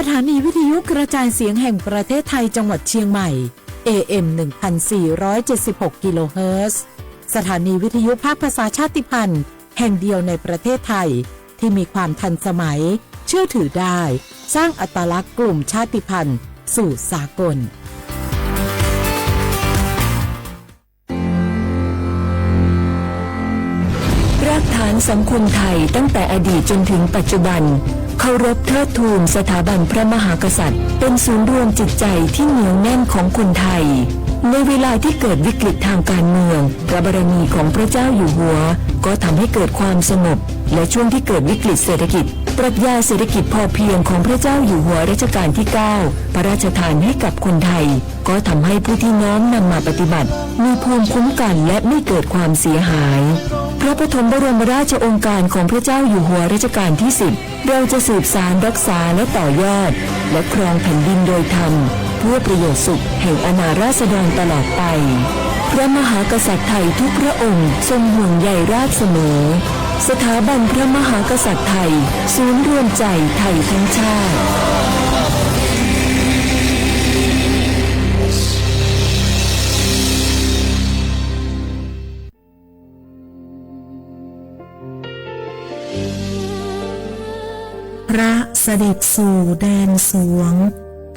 สถานีวิทยุกระจายเสียงแห่งประเทศไทยจังหวัดเชียงใหม่ เอ เอ็ม หนึ่งพันสี่ร้อยเจ็ดสิบหก กิโลเฮิรตซ์ สถานีวิทยุภาคภาษาชาติพันธุ์แห่งเดียวในประเทศไทย ที่มีความทันสมัย เชื่อถือได้ สร้างอัตลักษณ์กลุ่มชาติพันธุ์สู่สากล รากฐานสังคมไทยตั้งแต่อดีตจนถึงปัจจุบัน เคารพเทิดทูนสถาบันพระมหากษัตริย์ เป็นศูนย์รวมจิตใจที่เหนียวแน่นของคนไทย ในเวลาที่เกิดวิกฤตทางการเมือง พระบารมีของพระเจ้าอยู่หัว ก็ทำให้เกิดความสงบ และช่วงที่เกิดวิกฤตเศรษฐกิจ ปรัชญาเศรษฐกิจพอเพียงของพระเจ้าอยู่หัวรัชกาลที่เก้า พระราชทานให้กับคนไทย ก็ทำให้ผู้ที่น้อมนำมาปฏิบัติ มีภูมิคุ้มกันและไม่เกิดความเสียหาย พระปฐมบรมราชโองการของพระเจ้าอยู่หัวรัชกาลที่สิบ เราจะสืบสานรักษาและต่อยอด และครองแผ่นดินโดยธรรม เพื่อประโยชน์สุขแห่งอาณาราษฎรตลอดไป พระมหากษัตริย์ไทยทุกพระองค์ทรงห่วงใยราษฎร์เสมอ สถาบันพระมหากษัตริย์ไทย ศูนย์รวมใจไทยทั้งชาติ พระเสด็จสู่แดนสวง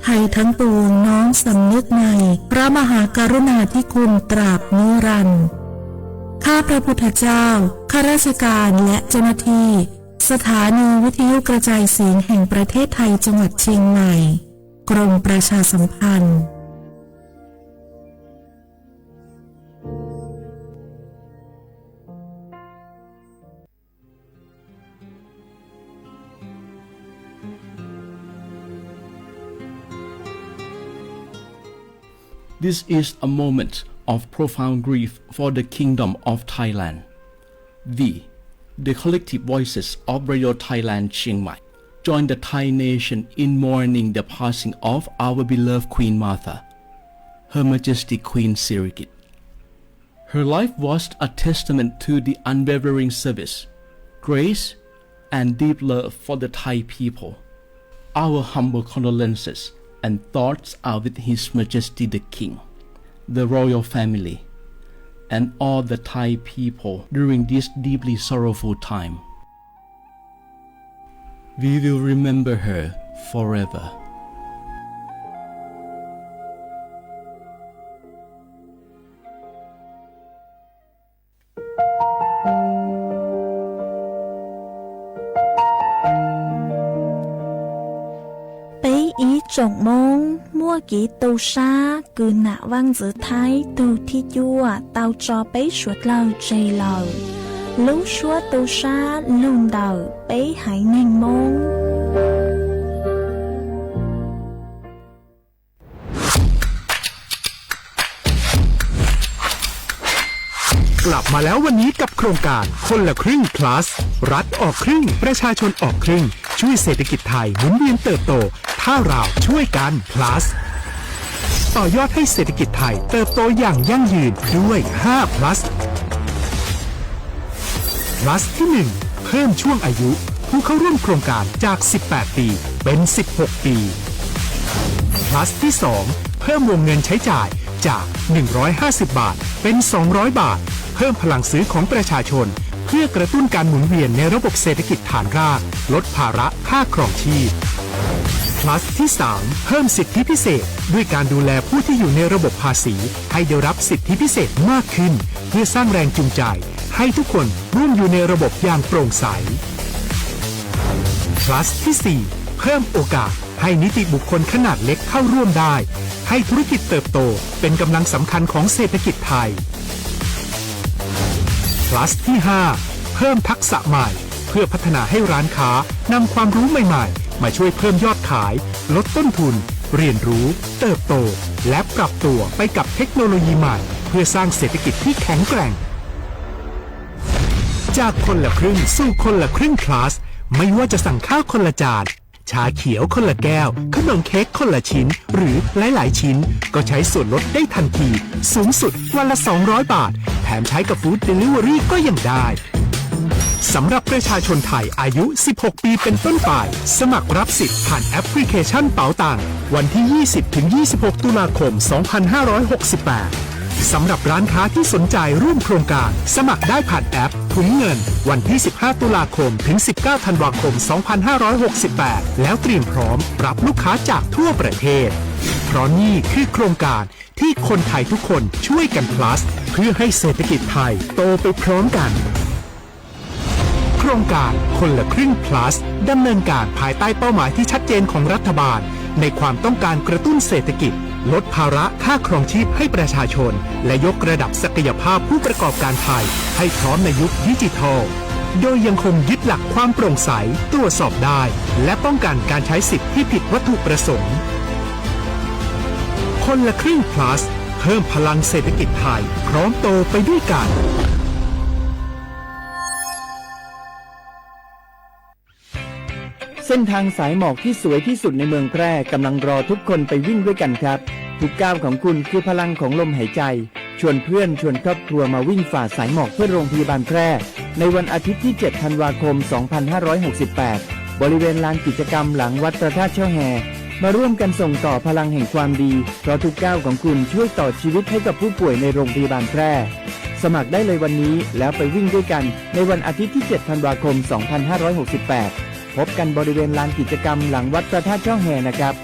ไทยทั้งปวงน้อมสำนึกในพระมหากรุณาธิคุณตราบนิรันดร์ ข้าพระพุทธเจ้า ข้าราชการและเจ้าหน้าที่ สถานีวิทยุกระจายเสียงแห่งประเทศไทยจังหวัดเชียงใหม่ กรมประชาสัมพันธ์ This is a moment of profound grief for the Kingdom of Thailand. We, the collective voices of Radio Thailand Chiang Mai, join the Thai nation in mourning the passing of our beloved Queen Mother, Her Majesty Queen Sirikit. Her life was a testament to the unwavering service, grace, and deep love for the Thai people. Our humble condolences and thoughts are with His Majesty the King, the royal family, and all the Thai people during this deeply sorrowful time. We will remember her forever. Peb ib tsoom Hmoob, muaj kev tu sab kws nam Vaaj Ntxwv Thaib tug thib cuaj tau tso peb suav dlawg tseg lawm. Lub suab tu sab lug ntawm peb haiv neeg Hmoob. กลับมาแล้ววันนี้กับโครงการคนละครึ่ง plus รัฐออกครึ่ง ประชาชนออกครึ่ง ช่วยเศรษฐกิจไทยหมุนเวียนเติบโต ถ้าเราช่วยกัน plus ต่อยอดให้เศรษฐกิจไทยเติบโตอย่างยั่งยืนด้วย ห้า plus plus ที่ หนึ่ง เพิ่มช่วงอายุผู้เข้าร่วมโครงการจาก สิบแปด ปี เป็น สิบหก ปี plus ที่ สอง เพิ่มวงเงินใช้จ่ายจาก หนึ่งร้อยห้าสิบ บาท เป็น สองร้อย บาท เพิ่มพลังซื้อของประชาชน เพื่อกระตุ้นการหมุนเวียนในระบบเศรษฐกิจฐานราก ลดภาระค่าครองชีพ plus ที่ สาม เพิ่มสิทธิพิเศษ ด้วยการดูแลผู้ที่อยู่ในระบบภาษี ให้ได้รับสิทธิพิเศษมากขึ้น เพื่อสร้างแรงจูงใจ ให้ทุกคนร่วมอยู่ในระบบอย่างโปร่งใส plus ที่ สี่ เพิ่มโอกาสให้นิติบุคคลขนาดเล็กเข้าร่วมได้ ให้ธุรกิจเติบโตเป็นกำลังสำคัญของเศรษฐกิจไทย plus ที่ ห้า เพิ่มทักษะใหม่ เพื่อพัฒนาให้ร้านค้านำความรู้ใหม่ๆ มาช่วยเพิ่มยอดขาย ลดต้นทุน เรียนรู้ เติบโต และปรับตัวไปกับเทคโนโลยีใหม่ เพื่อสร้างเศรษฐกิจที่แข็งแกร่ง จากคนละครึ่งสู่คนละครึ่ง plus ไม่ว่าจะสั่งข้าวคนละจาน ชาเขียวคนละแก้ว ขนมเค้กคนละชิ้น หรือหลายๆ ชิ้น ก็ใช้ส่วนลดได้ทันที สูงสุดวันละ สองร้อย บาท แถมใช้กับ Food Delivery ก็ยังได้ สำหรับประชาชนไทยอายุ สิบหก ปีเป็นต้นไป สมัครรับสิทธิ์ผ่านแอปพลิเคชันเป๋าตัง วันที่ ยี่สิบ ถึง ยี่สิบหก ตุลาคม สองพันห้าร้อยหกสิบแปด สำหรับร้านค้าที่สนใจร่วมโครงการ สมัครได้ผ่านแอปถุงเงิน วันที่ สิบห้า ตุลาคม ถึง สิบเก้า ธันวาคม สองพันห้าร้อยหกสิบแปด แล้วเตรียมพร้อมรับลูกค้าจากทั่วประเทศ เพราะนี่คือโครงการที่คนไทยทุกคนช่วยกัน plus เพื่อให้เศรษฐกิจไทยโตไปพร้อมกัน โครงการคนละครึ่ง plus ดำเนินการภายใต้เป้าหมายที่ชัดเจนของรัฐบาล ในความต้องการกระตุ้นเศรษฐกิจ ลดภาระค่าครองชีพให้ประชาชน และยกระดับศักยภาพผู้ประกอบการไทยให้พร้อมในยุคดิจิทัล โดยยังคงยึดหลักความโปร่งใส ตรวจสอบได้ และป้องกันการใช้สิทธิ์ที่ผิดวัตถุประสงค์ คนละครึ่ง plus เพิ่มพลังเศรษฐกิจไทย พร้อมโตไปด้วยกัน เส้นทางสายหมอกที่สวยที่สุดในเมืองแพร่กำลังรอทุกคนไปวิ่งด้วยกันครับ ทุกก้าวของคุณคือพลังของลมหายใจ ชวนเพื่อนชวนครอบครัวมาวิ่งฝ่าสายหมอกเพื่อโรงพยาบาลแพร่ ในวันอาทิตย์ที่ เจ็ด ธันวาคม สองพันห้าร้อยหกสิบแปด บริเวณลานกิจกรรมหลังวัดพระธาตุช่อแฮ มาร่วมกันส่งต่อพลังแห่งความดี เพราะทุกก้าวของคุณช่วยต่อชีวิตให้กับผู้ป่วยในโรงพยาบาลแพร่ สมัครได้เลยวันนี้แล้วไปวิ่งด้วยกันในวันอาทิตย์ที่ เจ็ด ธันวาคม สองพันห้าร้อยหกสิบแปด พบกันบริเวณลานกิจกรรมหลังวัดพระธาตุช่อแฮนะครับ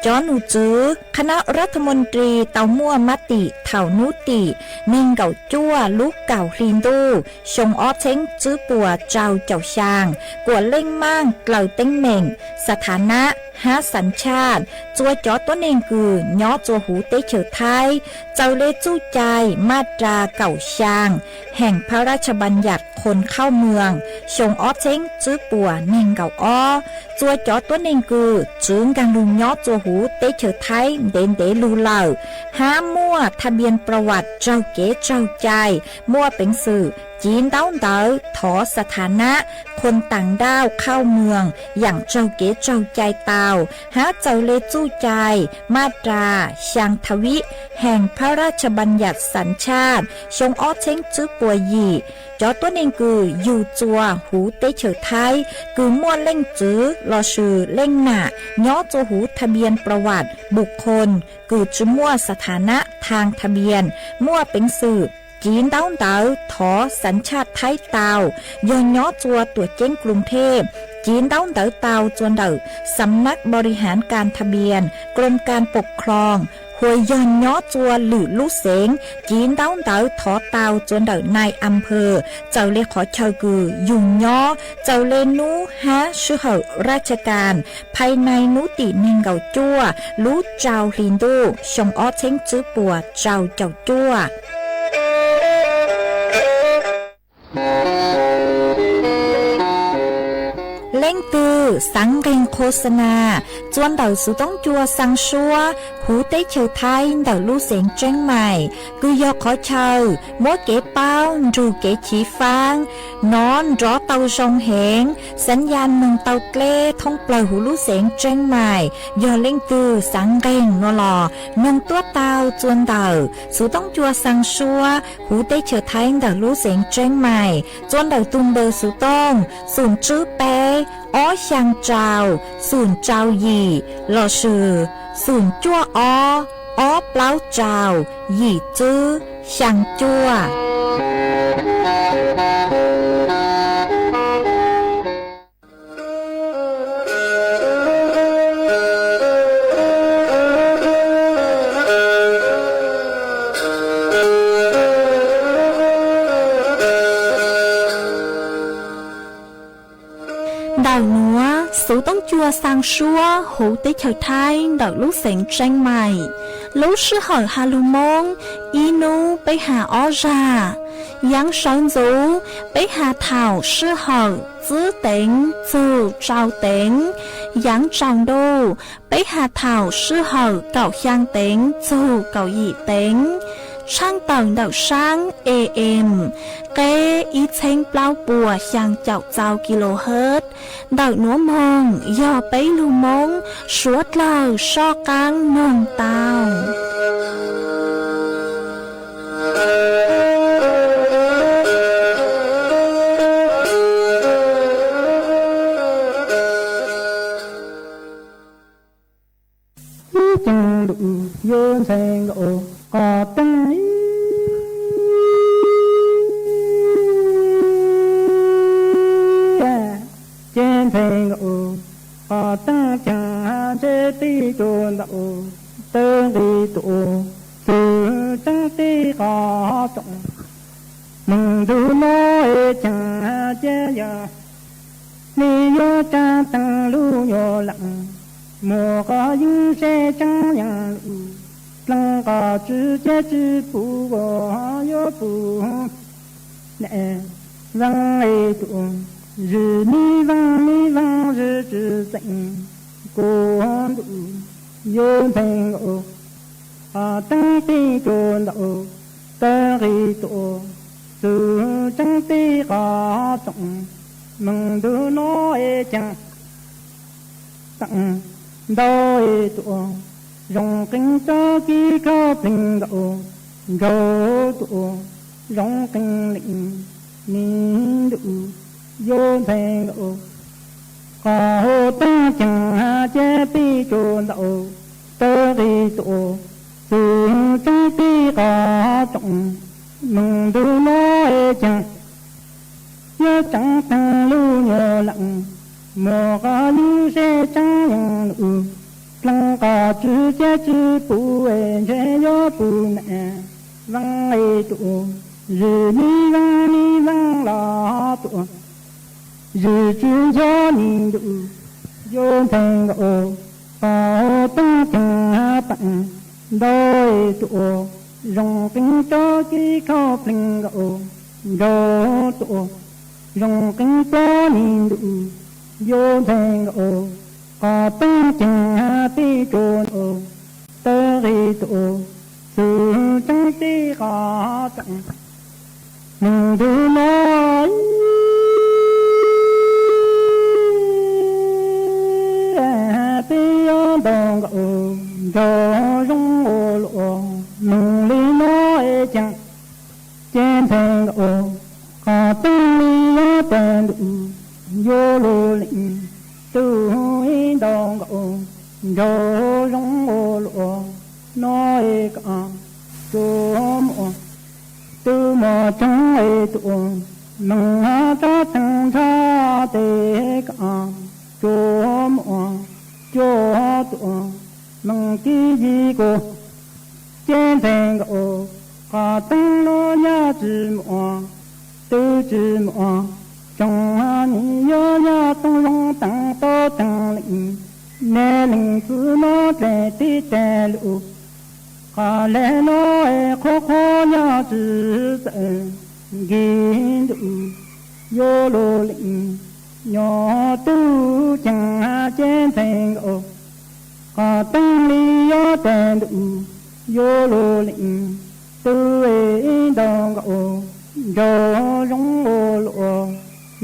Cov num txwv คณะรัฐมนตรี tau muaj mab tim thaum hnub tim neeg nkaum cuaj lub kaum hli ntuj xyoo ob txheeb tswb puas rau caum xyaa kuas leej maaj dlaws teeb meem, สถานะ hab สัญชาติ txua cov tuab neeg kws nyob txua huv teb chaws Thaib, txawm le txuj cai maj ras kaum xyaa แห่งพระราชบัญญัติคนเข้าเมือง xyoo ob txheeb tswb puas neeg nkaum ob. Txua cov tuab neeg kws txwv nkaag lug nyob txua huv teb chaws Thaib ntev ntev lug lawm, hab muaj ทะเบียนประวัติ raug kev tsaug cai, muaj peev xwm ci ntaub ntawv thov สถานะ คนต่างด้าวเข้าเมือง yaam raug kev tsaug cai tau, hab txawm le txuj cai maj ras xyaa tha vib แห่งพระราชบัญญัติสัญชาติ xyoo ob txheeb tswb puas yim. Cov tuab neeg kws yug txua huv teb chaws Thaib kws muaj leej txwv lossis leej nam nyob txua huv ทะเบียนประวัติบุคคล kws tsi muaj สถานะ ทางทะเบียน, muaj peev xwm ci ntaub ntawv thov สัญชาติ Thaib tau, yog nyob txua tuam ceeb กรุงเทพ ci ntaub ntawv tau txua ntawm สำนักบริหารการทะเบียน กรมการปกครอง hua yog nyob txua lwm lub xeev ci ntaub ntawv thov tau txua ntawm นายอำเภอ txawm le qhov chaw kws yug nyob, txawm le nub hab sij hawm ราชการ ภายใน hnub tim neeg nkaum cuaj lub rau hli ntuj xyoo ob txheeb tswb puas rau caum cuaj. Leej twg xaav nqeeg โฆษณา txua ntawm xuv toob cua xaa suab huv teb chaws Thaib ntawm lub xeev Tseeb Mais, kws yog qhov chaw muab kev paub nrug kev chiv faab, nov nrov tau zoo heev, สัญญาณ moog tau dleb thoob plawg huv lub xeev Tseeb Mais. Yog leej twg xaav nqeeg nuav los noog tuab tau txua ntawm xuv toob cua xaa suab huv teb chaws Thaib ntawm lub xeev Tseeb Mais txua ntawm tug npawb xuv tooj xoom tswb peb ob xyaa rau xoom rau yim lossis xoom cuaj ob ob plaub rau yim tswb xyaa cuaj. Ntawm nuav xuv toob cua xaa suab huv teb chaws Thaib ntawm lub xeev Tseeb Mais. Lub sij hawm has lug Moob, ib nub peb has ob zag. Yaav sawv ntxuv, peb has thaum sij hawm tswb teev txug tsau teev. Yaav tsaus ntuj, peb has thaum sij hawm kaum xyaa teev txug kaum yim teev. Tshaaj tawm ntawm saab A M, qeb ib txheeb plaub puas xyaa caum txau kilohertz. Ntawm nuav moog yog peb lug Moob suav dlawg soj qaab noog tau. Ib ceev ntuj yuav ntxhais nkaus qos teeb, ces ntxhais nkaus qos teeb ceev ntshe tij tsuas ntau, tawg nqi tuaj txug tseeb tij qos tsoom. Moog ntug no es ceev ces yog li yuav tsa teeg lub nyuag leej, muaj qhov yeeb seb tseeb yeej lug, dleeg qos tswv ces tswv puv yuav puv ne. Vaaj es tuaj, zwm mi vaaj mi vaaj zwm tswv txeem, kuv ntuj yuav ntxhais nkaus qos teeb tij tsuas ntau, tawg nqi tuaj txug tseeb tij qos tsoom. Moog ntug no es ceev teem ntau es tuaj, zoo qees tsob kib khauj pleeg nkaus, nraug tuaj zoo qees leej, mi ntuj yuav ntxhais nkaus qos hauv teeb ceev ces tij tsuas ntau, tawg nqi tuaj txug tseeb tij qos tsoom. Moog ntug no es ceev yuav tsa teeg lub nyuag leej, muaj qhov yeeb seb tseeb yeej lug, dleeg qos tswv ces tswv puv es ntshe yuav puv ne. Vaaj es tuaj, zwm mi vaaj mi vaaj los tuaj, zwm tswv ncho mi ntuj yuav ntxhais nkaus qos teeb ceev teem ntau es tuaj, zoo qees tsob kib khauj pleeg nkaus, nraug tuaj zoo qees plob mi ntuj yuav ntxhais nkaus qos teeb ceev tij tsuas ntau, tawg nqi tuaj txug tseeb tij qos tsoom. Moog ntug no peb yuav ntau nkaus, nraug zoo ua luaj. Moog li no es ceev ces ntxhais nkaus qos teeb li yuav tes ntuj yuav lug leej, tug ib ntau nkaus, nraug zoo ua luaj. No es kom tsuas muaj tug mos tsoog es tuaj, moog tsob teeg nrho tes kom tsuas muaj, cuaj tuaj moog kib yig kuv. Ces ntxhais nkaus qos teeb no yog tsi muaj, tug tsi muaj, tsoom nim yuav yog tooj zoo teev tau teev leej, nej leej txwv no dlej tib teg lug. Qhov le no es qhuav qhuav yog tsi txawm, nkig ntuj yuav lug leej, nyob tug ceev ces ntxhais nkaus qos teeb li yuav tes ntuj yuav lug leej, tug ib ntau nkaus, nraug zoo ua luaj.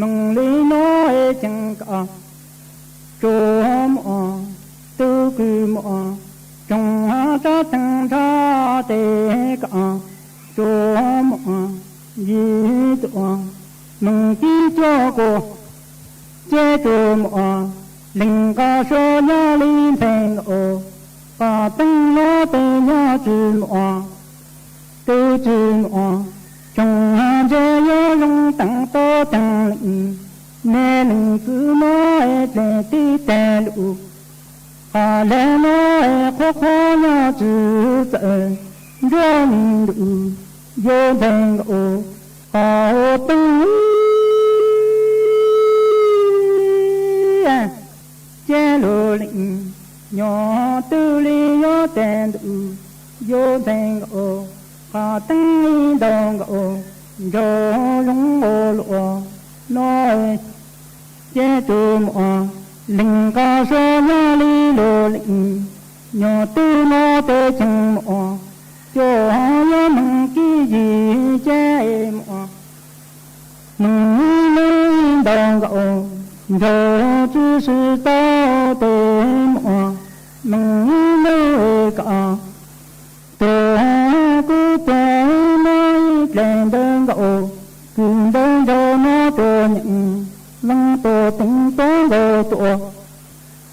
Moog li no es ceev kom tsuas muaj, tug kws muaj, tsoom tsob teeg nrho tes kom tsuas muaj, yig tuaj moog kib cuaj kuv. Ces tsuas muaj leej qos suav yog li ntxhais nkaus, qos teeb no tes yog tsi muaj, tug tsi muaj, tsoom ntse yuav zoo teev tau teev leej, nej leej txwv no dlej tib teg lug. Qhov le no es qhuav qhuav yog tsi txawm, nruab mi ntuj yuav ntxhais nkaus qos teeb ces lug leej, nyob tug li yuav tes ntuj yuav ntxhais nkaus qos teeb ib ntau nkaus, nraug zoo ua luaj. No ces tsuas muaj leej qos suav yog li lug leej, nyob tug no tes ceev muaj, cuaj yuav moog kib yig ces muaj, moog lug ib ntau nkaus, nraug tsi sib tau tes muaj, moog lug kom tug kws tes no ib dlej ntawd nkaus, kws ntawd nraug no tsuas nyeem, leej tsuas teev tuab nkaus tuaj,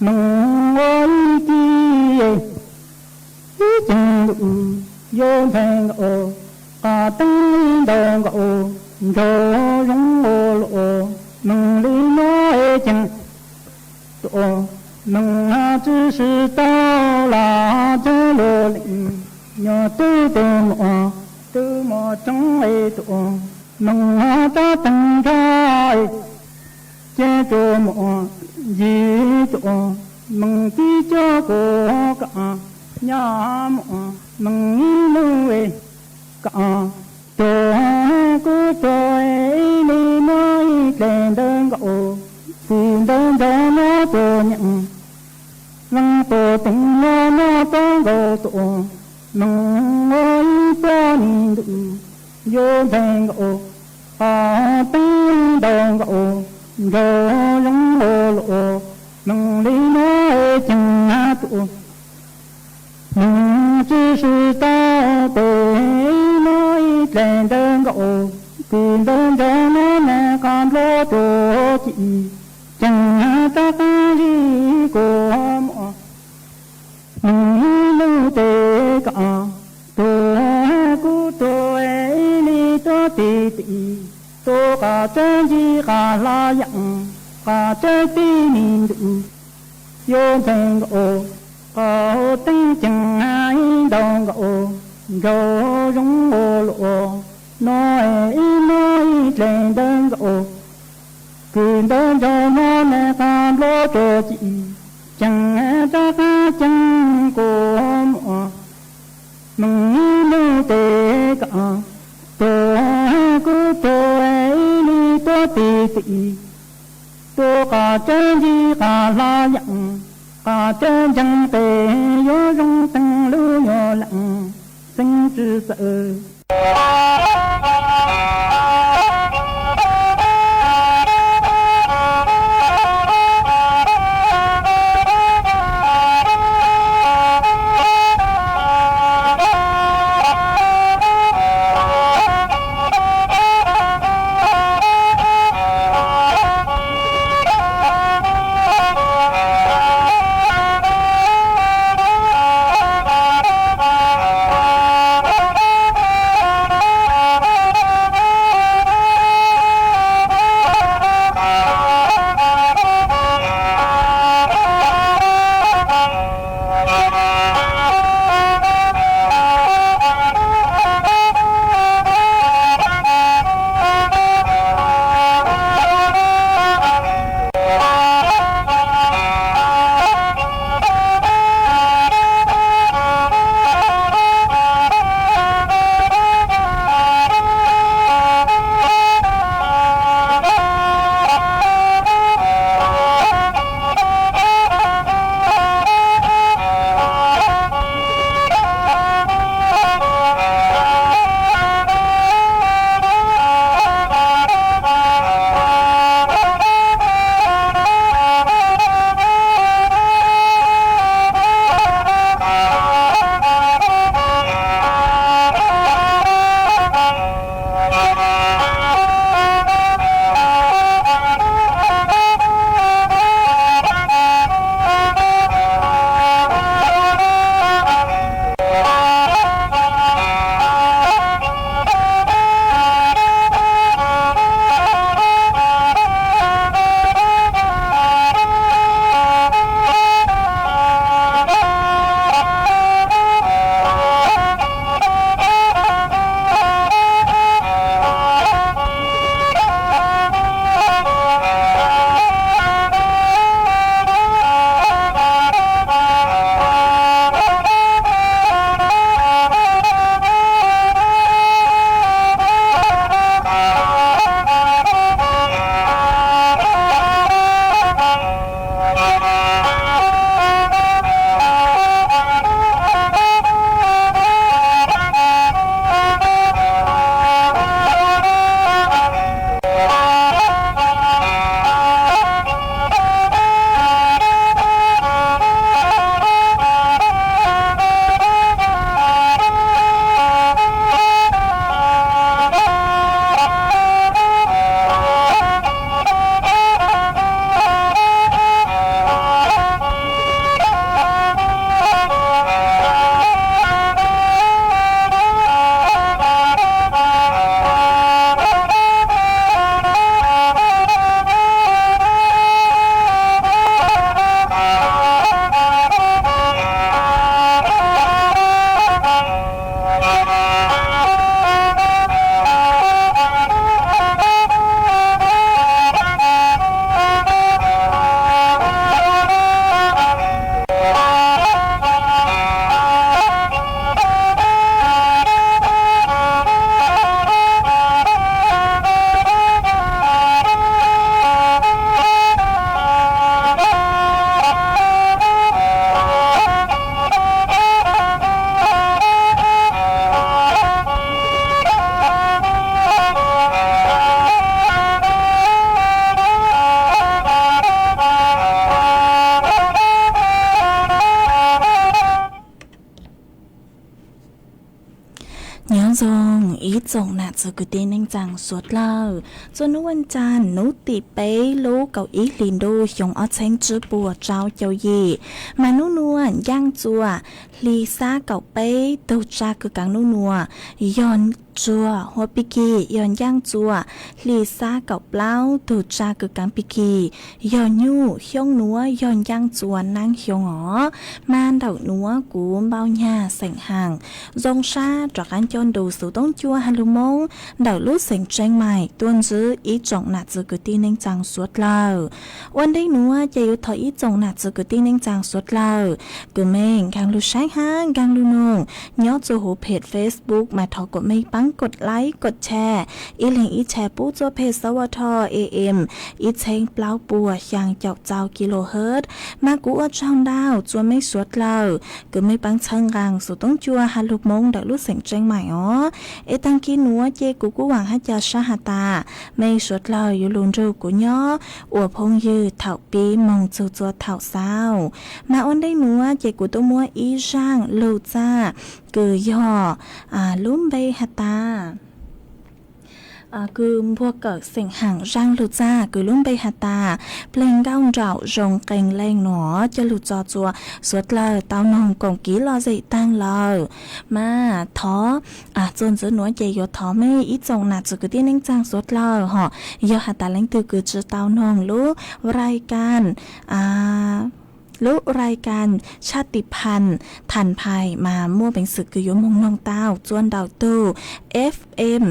moog ua ib kib Yuav ntxhais nkauj, qhov teeb ntau nkauj, nraug zoo ua luaj, neeg li no es ceev tuaj, neeg tsis sib tau los cog lus leej, nyob twb tes muaj, twb muaj tseeb es tuaj, neeg rab teeg nrog, ces tsuas muaj yim tuaj, neeg tib co kuv kam, nyob muaj neeg ib lub es kam, tuag kuv tuag, ib li muaj ib dlaim ntawv nkauj, tis ntawv nraug no tuaj nyeem, leej tuaj teem no muab tau nkaus tuaj, neeg ua ib puag nim ntuj, yuav ntxhais nkauj, qhov teeb ntau nkauj, nraug zoo ua luaj, neeg li no es ceev tuaj, neeg tsis sib tau tes, muaj ib dlaim ntawv nkauj, tis ntawv nraug no nag qab nplob tuaj ci, ceev rov qab li kuv muaj, neeg ib lub tes kam, tuag kuv tuag, ib li tuaj tis tim, tuaj qhov tseeb ncig qhov hla yeem, qhov tseeb tib nim ntuj, yuav ntxhais nkauj, qhov teeb ceev ntau nkauj, nraug zoo ua luaj, no ib muaj ib dlaim ntawv nkauj, tis ntawv nraug no nag qab nplob tuaj ci, ceev rov qab ceev kuv muaj, neeg ib lub tes kam, tuag kuv tuag, ib li tuaj tis tim, tuaj qhov tseeb ncig qhov hla yeem, qhov tseeb ntseeg tes yuav zoo teev lub nyuag leej, xeeb tsis txawj Toog ib tsoom nam txiv kwv tij neej tsaa suav dlawg, txuas nub vas caag nub tim peb lub kaum ib hlis ntuj xyoo ob txheeb tsib puas rau caum yim, mas nub nuav ncaaj txuas hli xab kaum peb tug tsa kws kaav nub nuav yog tsuag huab pig kig, yog ncaaj txuas hli xab kaum plaub tug tsa kws kaav pig kig, yog nyuj xyoob nuav yog ncaaj txuas naab xyoo os. Mas ntawm nuav kuv npau nyag xeem haam zoo sab rov qaab coj nrug xuv toob cua has lug Moob ntawm lub xeem Tseeb Maim tuaj ntsib ib tsoom nam txiv kwv tij neej tsaa suav dlawg. Ua ntej nuav ces yuav thov ib tsoom nam txiv kwv tij neej tsaa suav dlawg kws mej nkaag lug saib hab nkaag lug noog nyob txuas huv peg Facebook mas thov kuas mej paab kod like kod share, ib leeg ib share pub txuas peg sawv tho AM ib txheeb plaub puas xyaa caum txau kilohertz. Mas kuv ua tsaug ntau txuas mej suav dlawg kws mej paab txhawb nqaa xuv toob cua has lug Moob ntawm lub xeem Tseeb Maim os. Es taag kis nuav ces kuv kuj vaam hab ca sab has tas mej suav dlawg yuav lug nrug kuv nyob ua phooj ywg thaum pib moog txug txuas thaum xaus. Mas ua ntej nuav ces kuv tuaj muab ib zaaj lug txaj kws yog lub npe has tas kws npuag kawm xeem haam, zaaj lug txaj kws lub npe has tas Pleg Nkauj Nraum Zoo Qee Leej nuav coj lug txug txuas suav dlawg tau noog koom kiv lom zem taag lawm. Mas thov txuas ntxiv nuav ces yuav thov mej ib tsoom nam txiv kwv tij neej tsaa suav dlawg hov, yog has tas leej twg kws tsi tau noog lub rai ka lub rai ka Tshaj Tim Phaj Than Phais mas muaj peev xwm kws yuav moog noog tau txuas ntawm tug FM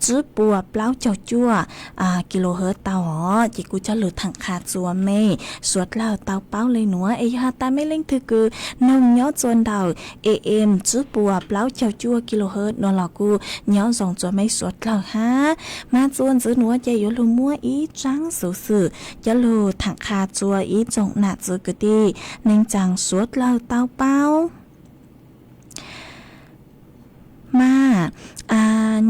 tsib puas plaub caug cuaj kilohertz tau os. Ces kuv coj lug thaam qha txuas mej suav dlawg tau paub le nuav. Es yog has tas mej leej twg kws noog nyob txuas ntawm AM tsib puas plaub caug cuaj kilohertz nuav los kuj nyob zoo txuas mej suav dlawg hab. Mas txuas ntxiv nuav ces yuav lug muab ib tsaab xuv xwm coj lug thaam qha txuas ib tsoom nam txiv kwv tij neej tsaa suav dlawg tau paub. Mas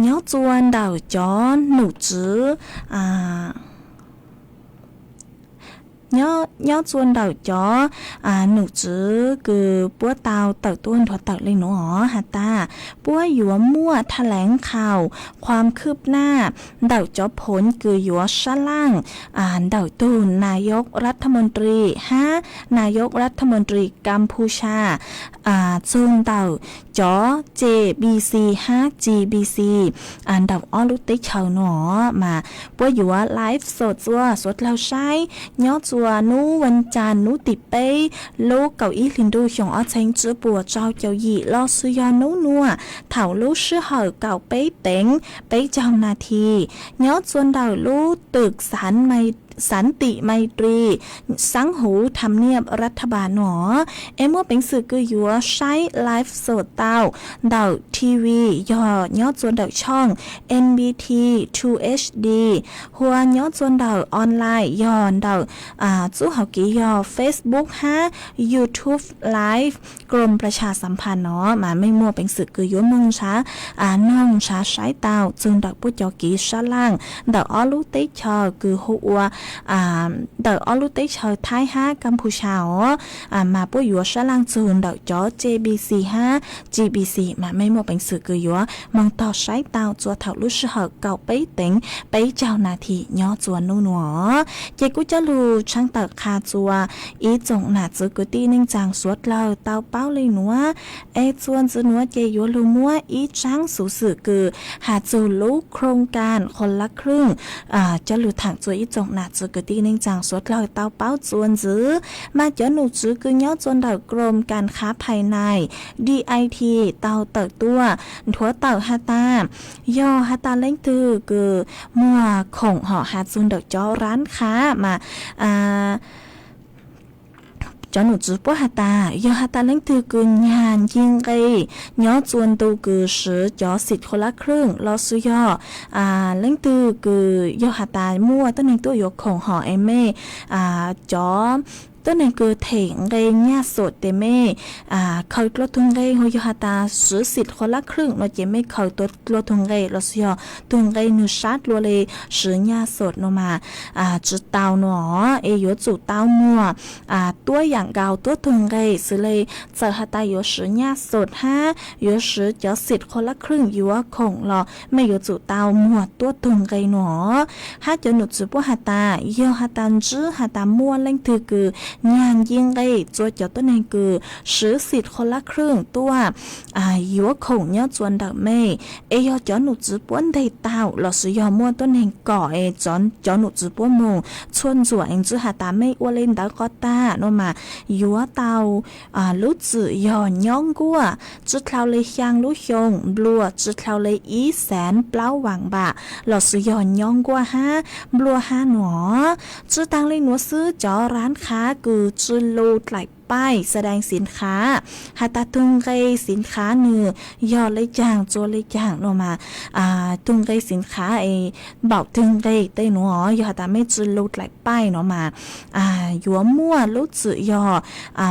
nyob txuas ntawm cov num tswv nyob txuas ntawm cov num tswv kws puab tau tawm tuaj nrhuav tawm le nuav os has tas puab yuav muaj แถลงข่าว ความคืบหน้า ntawm cov phoov kws yuav sab laaj ntawm tug นายกรัฐมนตรี hab นายกรัฐมนตรีกัมพูชา txug ntawm cov JBC hab GBC ntawm ob lub teb chaws nuav mas puab yuav live sot txuas suav dlawg saib nyob txuas nub vas caag nub tim peb lub kaum ib hlis ntuj xyoo ob txheeb tsib puas rau caum yim los sis yog nub nuav thaum lub sij hawm kaum peb teev peb caug nas this nyob txuas ntawm lub twm Santim Maitri, xaav huv tham niaj ras thab npas nuav. Es muaj peev xwm kws yuav saib live sot tau ntawm TV yog nyob txuas ntawm tshooj NBT two HD, hua nyob txuas ntawm online yog ntawm txuj hauv kev yog Facebook hab YouTube Live กรมประชาสัมพันธ์ no mas mej muaj peev xwm kws yuav moog nrhav noog nrhav saib tau txug ntawm puab cov kev sab laaj ntawm ob lub teb chaws kws hu ua ntawm ob lub teb chaws Thaib hab Kampusha os. Mas puab yuav sab laaj txug ntawm cov JBC hab GBC mas mej muaj peev xwm kws yuav moog tog saib tau txuas thaum lub sij hawm kaum peb teev peb caug nas this nyob txuas nub nuav. Ces kuj coj lug tshaab tawm qha txuas ib tsoom nam txwv kwv tij neej tsaa suav dlawg tau paub le nuav. Es txuas ntxiv nuav ces yuav lug muab ib tsaab xuv xwm kws has txug lub โครงการคนละครึ่ง coj lug thaam txuas ib tsoom nam txwv kwv tij neej tsaa suav dlawg tau paub txuas ntxiv. Mas cov num tswv kws nyob txuas ntawm กรมการค้าภายใน DIT tau tawm tuaj nthuav tawm has tas yog has tas leej twg kws muag khoom hom has txug ntawm cov rab khav mas cov num tswv puab has tas yog has tas leej twg kws nyag nce nqe nyob txuas ntu kws swv cov สิทธิ์คนละครึ่ง los sis yog leej twg kws yog has tas muaj tuab neeg tuaj yuav khoom hom es mej cov tuab neeg kws them nqe nyaj xom tes mej khaws dlua tug nqe, hu yog has tas siv xim qhua lab khwj no ces mej khaws dlua tug nqe lossis yog tug nqe nwg sab dlua le siv nyaj xom no mas tsi tau no, es yuav tsum tau muag tuab yaam nkaus tuab tug nqe xws le txawm has tas yuav siv nyaj xom hab yuav siv cov xim qhua lab khwj yuav khoom los mej yuav tsum tau muag tuab tug nqe no. Hab cov num tswv puab has tas yog has tas ntsib has tas muaj leej twg kws nyag nce nqe tsua cov tuab neeg kws siv xim qhua lab khwj tuaj yuav khoom nyob tsua ntawm mej, es yog cov num tswv puab nteg tau lossis yog muaj tuab neeg kom es cov num tswv puab moog txhua ntxuam es ntsib has tas mej ua le ntawd qhov tag no mas yuav tau lub txim yog nyob nkuaj tsi dlhau le xyaa lub xyoo, nplua tsi dlhau le ib xeev plaub vaam npam lossis yog nyob nkuaj hab nplua hab no. Tsi taag le nuav xwb, cov rab qhab kws tsi lug dlaim paij xa daas xim qhab, has tas tug nqe xim qhab nwg yog le caag tsua le caag no mas tug nqe xim qhab es npaum tug nqe tej nuav yog has tas mej tsi lug dlaim paij no mas yuav muaj lub txim yog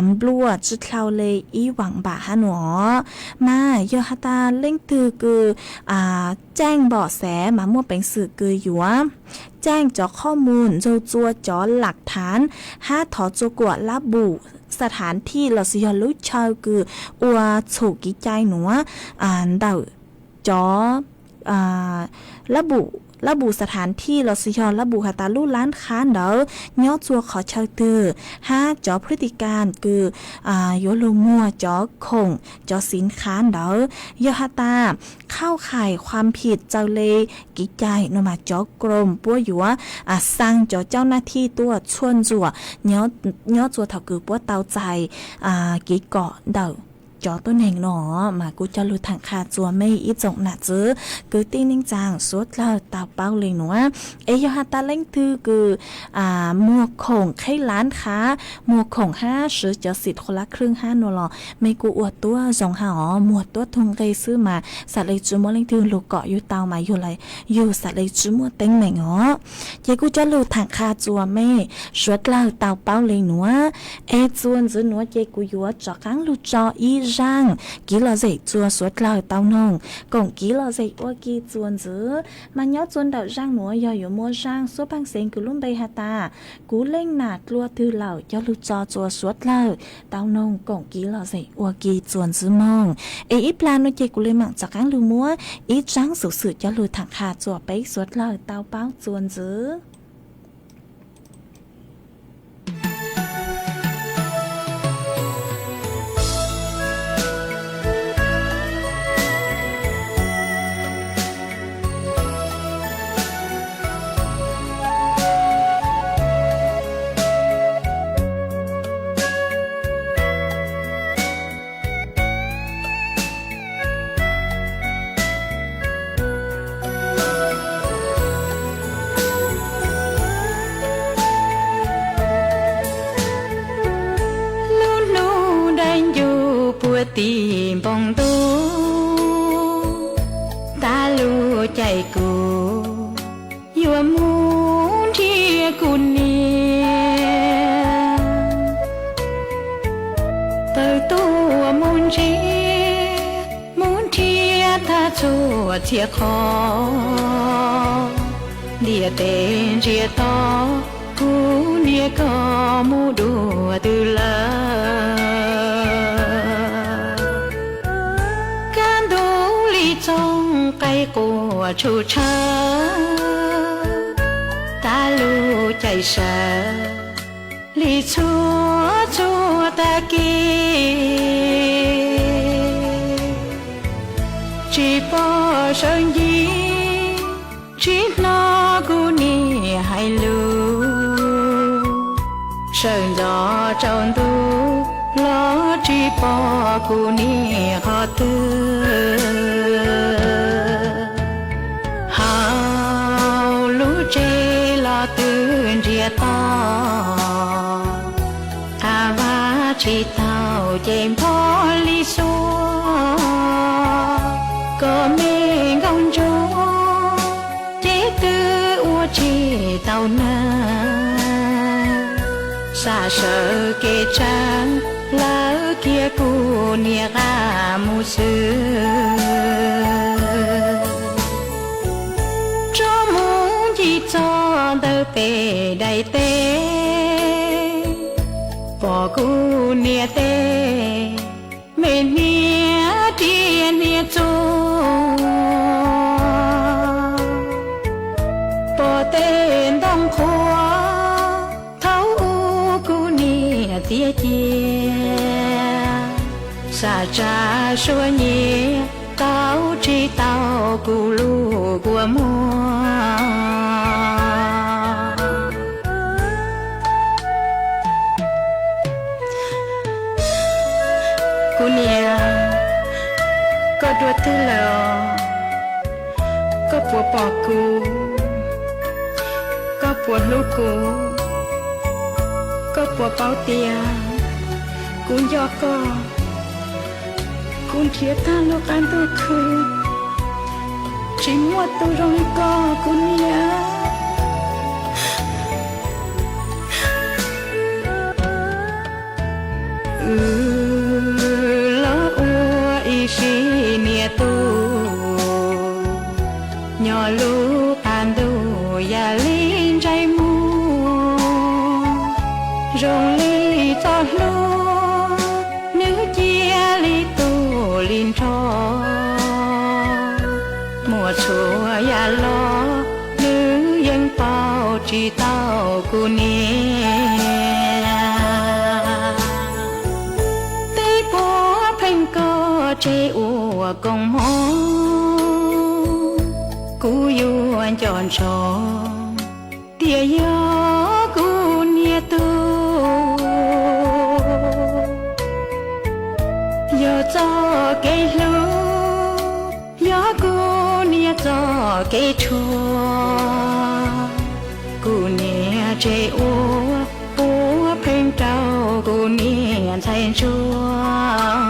nplua tsi dlhau le ib vaam npam hab no. Mas yog has tas leej twg kws caij npom xav mas muaj peev xwm kws yuav caij cov qhov mus nrug tsua cov lam thaav hab thov tsua kuam lab pum xa thaav thij lossis yog lub chaw kws ua txhum kev cai nuav ntawm cov lab pum xa thaav thij lossis yog lab pum has tas lub lab qhab ntawd nyob tsua qhov chaw twg hab cov phwb ti kas kws yuav lug muag cov khoom cov xim qhab ntawd. Yog has tas khauj khais khuam phim txawv le kev cai no mas cov koom puab yuav xaa cov caub naj thij tuaj txhua ntxuam nyob tsua thaum kws puab tau txais kev kom ntawm cov tuab neeg no. Mas kuv coj lug thaam qha tsua mej ib tsoom nam txiv kwv tij neej tsaa suav dlawg tau paub le nuav. Es yog has tas leej twg kws muag khoom qheb lab qhab, muag khoom hab siv cov xim qhua lab khwj hab no los mej kuj ua tuab zoo hab os, muag tuab tug nqe xwb mas xam le tsi muaj leej twg lug kom yug tau mas yug xam le tsi muaj teeb meem os. Ces kuv coj lug thaam qha tsua mej suav dlawg tau paub le nuav. Es txuas ntxiv nuav ces kuv yuav rov qaab lug tso ib zaaj kev lom zem tsua suav dlawg tau noog koom kev lom zem ua ke txuas ntxiv. Mas nyob tsua ntawm zaaj nuav yog yuav muaj zaaj suab paaj xeev kws lub npe has tas kuv leej nam dlua twg lawm coj lug tso tsua suav dlawg tau noog koom kev lom zem ua ke txuas ntxiv moog. Es ib plag nuav ces kuv le maam rov qaab lug muab ib zaaj xuv xwm coj lug thaam qha tsua peb suav dlawg tau paub txuas ntxiv. Lub nub dai ncu puag tim npoo ntuj, tag lub caij kuv yuav mus nrhiav kuv niam. Tawm tuaj mus ntsia, mus nrhiav tag txhua txhia qhov, ntiaj teb ntsiag to, kuv niam koj mus dua twg lawm. Kaj ntug li txooj qaib quaj tshum tshawv, tag lub caij sawv li txhua txhua tag kis. Tsis pom sawv ncig, tsis hnov kuv niam hais lus, sawv ntxov tsaus ntuj los tsis pom kuv niam qhov twg. Hauv lub tsev los twb ntsiag to, qav vaj tsis taug ces npog li xuab. Kom me nkauj ntsuag ces twb ua tsis tau neeg, Txaj sawv kev tsav, lawv kiag kuv niam qab mus xwb. Tso mus ncig txog ntawm pem daim teb, pom kuv niam tej me hnia riam hnia txuas, pom tej ntoo qhuav thaum ub kuv niam txias cia, xav tsa suab nyiam tau tsis tau kuv lub kua muag. Kuv niam, koj dua twg lawm os? Koj puas pom kuv? Koj puas hlub kuv? Koj puas paub tias kuv nco koj? Kuv nrhiav tag lub qab ntuj khwb, tsis muaj tus zoo li koj kuv niam. Wb los ua ib sim niam tub, nyob lub qab ntuj yam li ntsais muag, zoo li txoj hlua, nws cia li tu li nrho. Muaj txhua yam los nws yeej pauj tsis tau kuv niam. Tej puav pheej koj tseg ua koom mov, kuv yuav nco ntsoov tias yog kuv niam tub, yog txoj kev hlub, yog kuv niam txoj kev tshuav. Kuv niam tseg ua puav pheej rau kuv niam ntxhais ntsuag.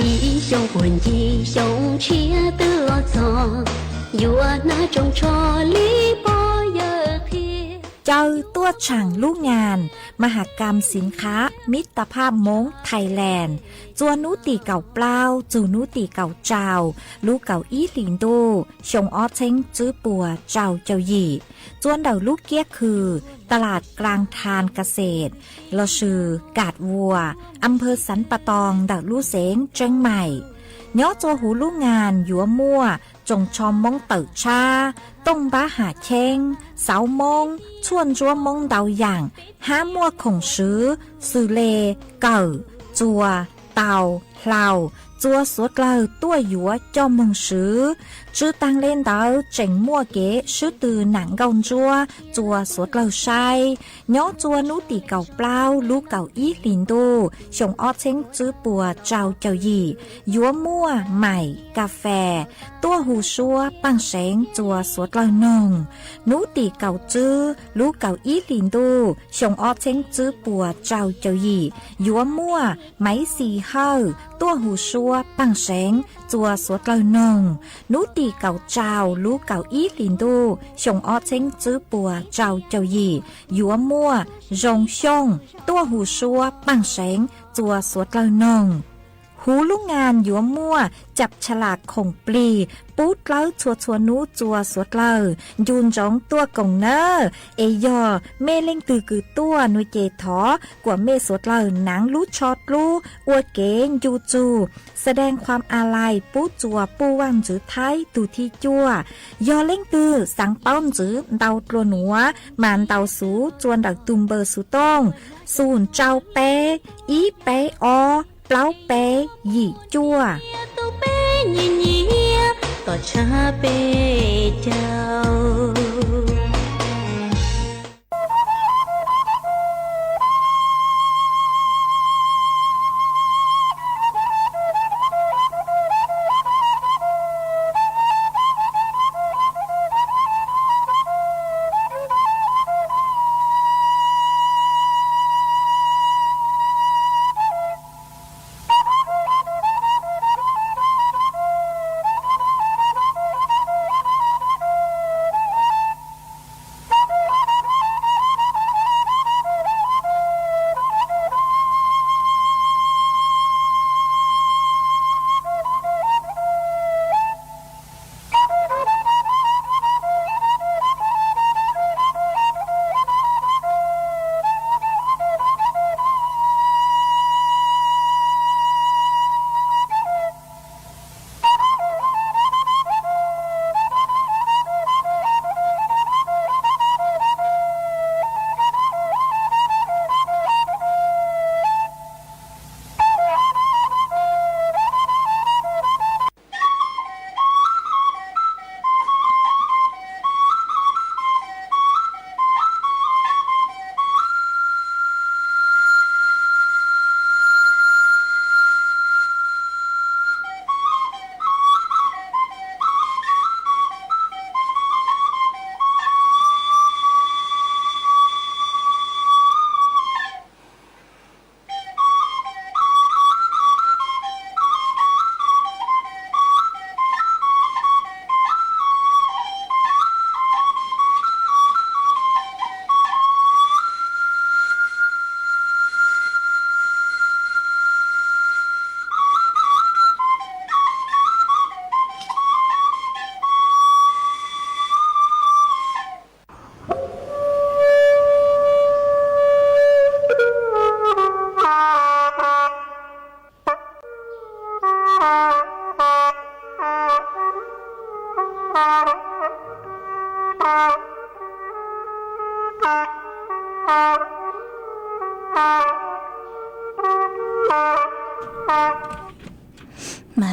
Ib xyoo puag ncig xyoo tshiab twb los txog, yuav hnav tsoos tsho li pog yawg qhia. Caw tuaj tshaam lub ngas มหกรรมสินค้ามิตรภาพม้ง Thailand, txua hnub tim kaum plaub txug hnub tim kaum rau lub kaum ib hlis ntuj xyoo ob txheeb tswb puas rau caum yim, txua ntawm lub kiab khw ตลาดกลางธารเกษตร lossis Kas Vuas, อำเภอสันป่าตอง ntawm lub xeev Tseeb Maim. Nyob txua huv lub ngas yuav muaj tsoos tsho moob tawm tshab, tooj npab ham cheeb, xauv moob, tshuaj ntsuab moob ntau yaam, hab muaj khoom swv xws le kawm, txuas, taus, hlaus, txua suav dlawg tuaj yuav coj moog swv. Tsw taag le ntawd tseem muaj kev swb tw nam nkauj ntsuab txua suav dlawg saib. Nyob txua hnub tim kaum plaub lub kaum ib hlis ntuj xyoo ob txheeb tswb puas rau caum yim yuav muaj maim kas fes tuaj hu suab paaj seev txua suav dlawg noog. Hnub tim kaum tswb lub kaum ib hlis ntuj xyoo ob txheeb tswb puas rau caum yim yuav muaj maiv xis hawj tuaj hu suab paaj seev txua suav dlawg noog. Hnub tim kaum rau lub kaum ib hlis ntuj xyoo ob txheeb tswb puas rau caum yim yuav muaj zoo xyooj tuaj hu suab paaj seev txua suav dlawg noog. Huv lub ngas yuav muaj จับฉลาก khoom plig pub dlawb txhua txhua hnub txua suav dlawg. Ncu ntsoov tuaj koom nawb. Es yog mej leej twg kws tuaj nuav ces thov kuas mej suav dlawg naav lub tsho dlub ua kev ncu txug แสดงความอาลัย pub txua puj vaaj ntxwv Thaib tug thib cuaj. Yog leej twg xaav paub ntxwv ntau dlua nuav mas ntaus xuv txua ntawm tug npawb xuv tooj xus rau peb ib peb ob plaub peb yim cuaj. Tom tshab peb caug. Mas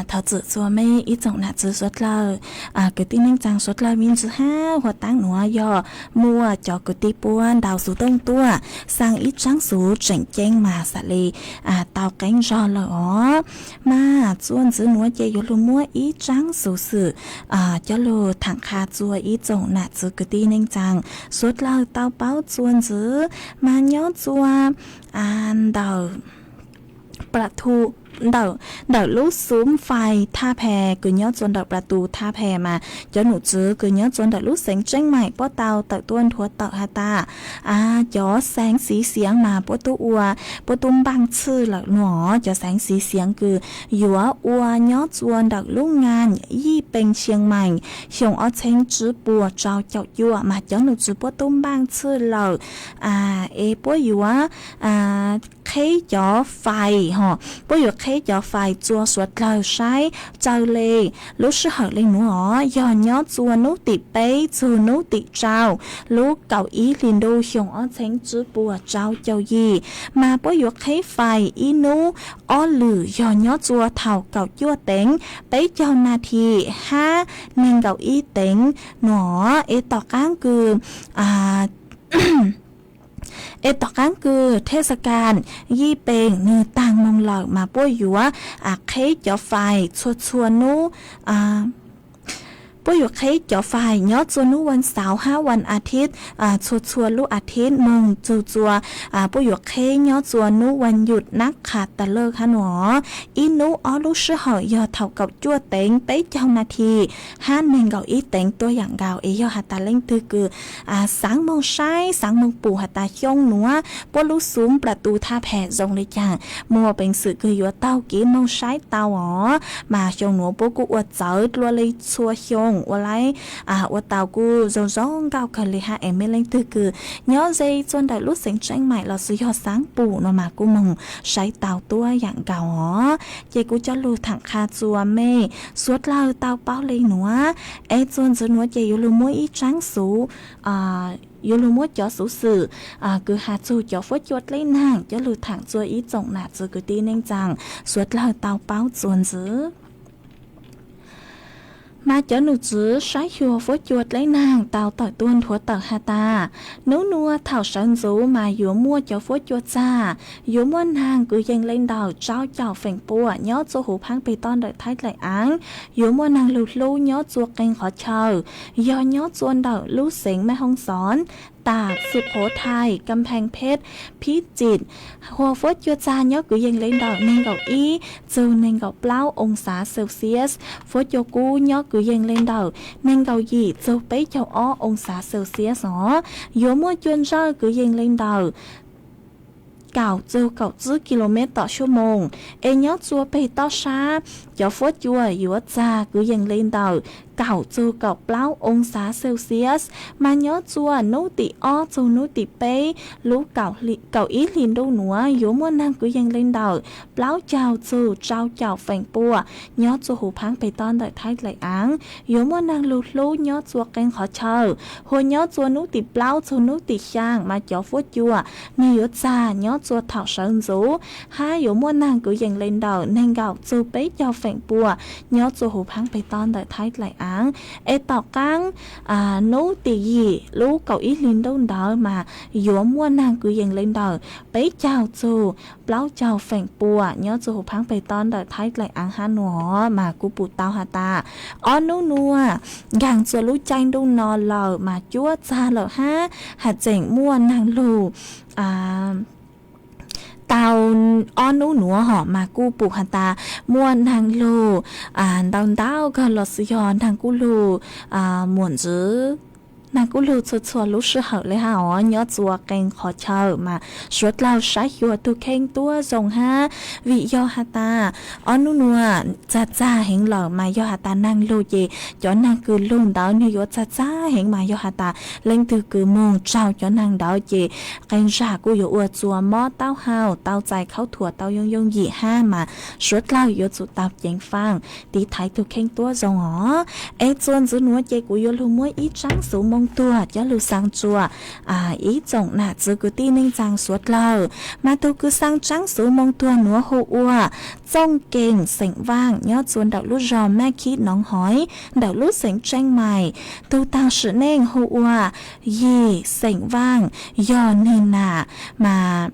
thov txim txuas mej ib tsoom nam txiv suav dlawg, kwv tij neej tsaa suav dlawg me ntsis hab. Huv taab nuav yog muaj cov kwv tij puab ntaus xuv tooj tuaj xaa ib tsaab xuv tseem ceeb mas xam le tau qeeb zog lawm os. Mas txuas ntxiv nuav ces yuav lug muab ib tsaab xuv xwm coj lug thaam qha txuas ib tsoom nam txiv kwv tij neej tsaa suav dlawg tau paub txuas ntxiv. Mas nyob txuas ntawm ntawm lub xub fais Thaj Phe kws nyob txuas ntawm plas tus Thaj Phe mas cov num tswv kws nyob txuas ntawm lub xeev Tseeb Maim puab tau tawm tuaj nthuav tawm has tas cov xeev Xiv Xiav mas puab tub ua, puab tub npaaj txhij lawm nuav. Cov xeev Xiv Xiav kws yuav ua nyob txuas ntawm lub nkaaj Yij Pee Xia Maim xyoo ob txheeb tsib puas rau caum cuaj mas cov num tswv puab tub npaaj txhij lawm es puab yuav qheb cov fais hos, puab yuav qheb cov fais txuas suav dlawg saib tsawg le. Lub sij hawm le nuav os yog nyob txuas nub tim peb txug nub tim rau lub kaum ib hli ntuj xyoo ob txheeb tsib puas rau caum yim. Mas puab yuav qheb fais ib nub ob lwm yog nyob txuas thaum kaum cuaj teev peb caug nas this hab neeg nkaum ib teev nuav es tom qaab kws es tom qaab kws thej xa kas Yij Pee nwg taag moog lawm mas puab yuav qheb cov fais txhua txhua nub. Puab yuav qheb cov fais nyob txuas nub vas xauv hab vas a thib txhua txhua lub a thib moog txug txuas puab yuav qheb nyob txuas nub vas yum nab qha tas lawj hab nuav. Ib nub ob lub sij hawm yog thaum kaum cuaj teev peb caug nas this hab neeg nkaum ib teev tuaj yaam nkaus. Es yog has tas leej twg kws xaav moog saib xaav moog pum has tas xyoo nuav puab lub xub plas tus Thaj Phe zoo le caag, muaj peev xwm kws yuav taug kev moog saib tau os. Mas xyoo nuav puab kuj ua txawv dlua le txhua xyoo ua laib ua tau kuj zoo zoo nkauj kawg le hab. Es mej leej twg kws nyob ze txuas ntawm lub xeev Tseeb Maim lossis yog xaav pum no mas kuj moog saib tau tuab yaam nkaus os. Ces kuv coj lug thaam qha txuas mej suav dlawg tau paub le nuav. Es txuas ntxiv nuav ces yuav lug muab ib tsaab xuv, yuav lug muab cov xuv xwm kws has txug cov fuab cua dleb naag coj lug thaam txuas ib tsoom nam txiv kwv tij neej tsaa suav dlawg tau paub txuas ntxiv. Mas cov num tswv saib xyuas fuab cua dleb naag tau tawm tuaj nthuav tawm has tas, nub nuav thaum sawv ntxuv mas yuav muaj cov fuab cua txag, yuav muaj naag kwv yees le ntawm rau caum feem pua nyob txuas huv phaab peg toj ntawm Thaib Dlaim Aav, yuav muaj naag lug hlub nyob txuas qee qhov chaw, yog nyob txuas ntawm lub xeev Mej Hoob Xov, tas Xwm Qhuv Thaim, Kam Pheej Phej, Phib Txim. Hua fuab cua txag nyob kwv yees le ntawm neeg nkaum ib txug neeg nkaum plaub oo xav Celsius. Fuab cua kub nyob kwv yees le ntawm neeg nkaum yim txug peb caug ob oo xav Celsius os. Yuav muaj cua ntsawj kwv yees le ntawm kaum txug kaum tsib ki lo mev tom xuab moos. Es nyob txuas peg toj sab, cov fuab cua yuav txag kwv yees le ntawm kaum txug kaum plaub oo xav Celsius. Mas nyob txuas nub tim ob txug nub tim peb lub kaum ib hli ntuj nuav yuav muaj naag kwv yees le ntawm plaub caug txug rau caum feem pua nyob txuas huv phaab peg toj ntawm Thaib Dlaim Aav. Yuav muaj naag lug hlub nyob txuas qee qhov chaw, hua nyob txuas nub tim plaub txug nub tim xyaa mas cov fuab cua nwg yuav txag nyob txuas thaum sawv ntxuv, hab yuav muaj naag kwv yees le ntawm neeg nkaum txug peb caug feem pua nyob txuas huv phaab peg toj ntawm Thaib Dlaim Aav. Es tom qaab nub tim yim lub kaum ib hli ntuj ntawd mas yuav muaj naag kwv yees le ntawm peb caug txug plaub caug feem pua nyob txuas huv phaab peg toj ntawm Thaib Dlaim Aav hab nuav. Mas kuj pum tau has tas ob nub nuav nkaag txuas lub caij ntuj no lawm mas cuab txag lawm hab has tseem muaj naag lug tau ob nub nuav hos mas kuj pum has tas muaj naag lug ntau ntau kawg lossis yog naag kuj lug muaj ntsis Nag kuj lug txhua txhua lub sij hawm le hab os, nyob txua qee qhov chaw mas suav dlawg saib xyuas tug kheej tuab zoo hab, vim yog has tas ob nub nuav txag txag heev lawm mas yog has tas nag lug ces cov nag kws lug ntawd nwg yuav txag txag heev mas yog has tas leej twg kws moog tsaug cov nag ntawd ces qee zag kuj yuav ua txua mob taub hau, tau txais khaub thuas tau yooj yooj yim hab mas suav dlawg yuav tsum tau ceev faj tiv thaiv tug kheej tuab zoo os. Es txuas ntxiv nuav ces kuv yuav lug muab ib tsaab xuv moo tuag coj lug xaa tsua ib tsoom nam txwv kwv tij neej tsaa suav dlawg. Mas tug kws xaa tsaab xuv moo tuag nuav hu ua Txooj Kees xeem Vaaj nyob txua ntawm lub zog Maj Khib Noov Hoiv ntawm lub xeem Tseej Maim. Tug taag sim neej hu ua Yig xeem Vaaj yog nwg nam, mas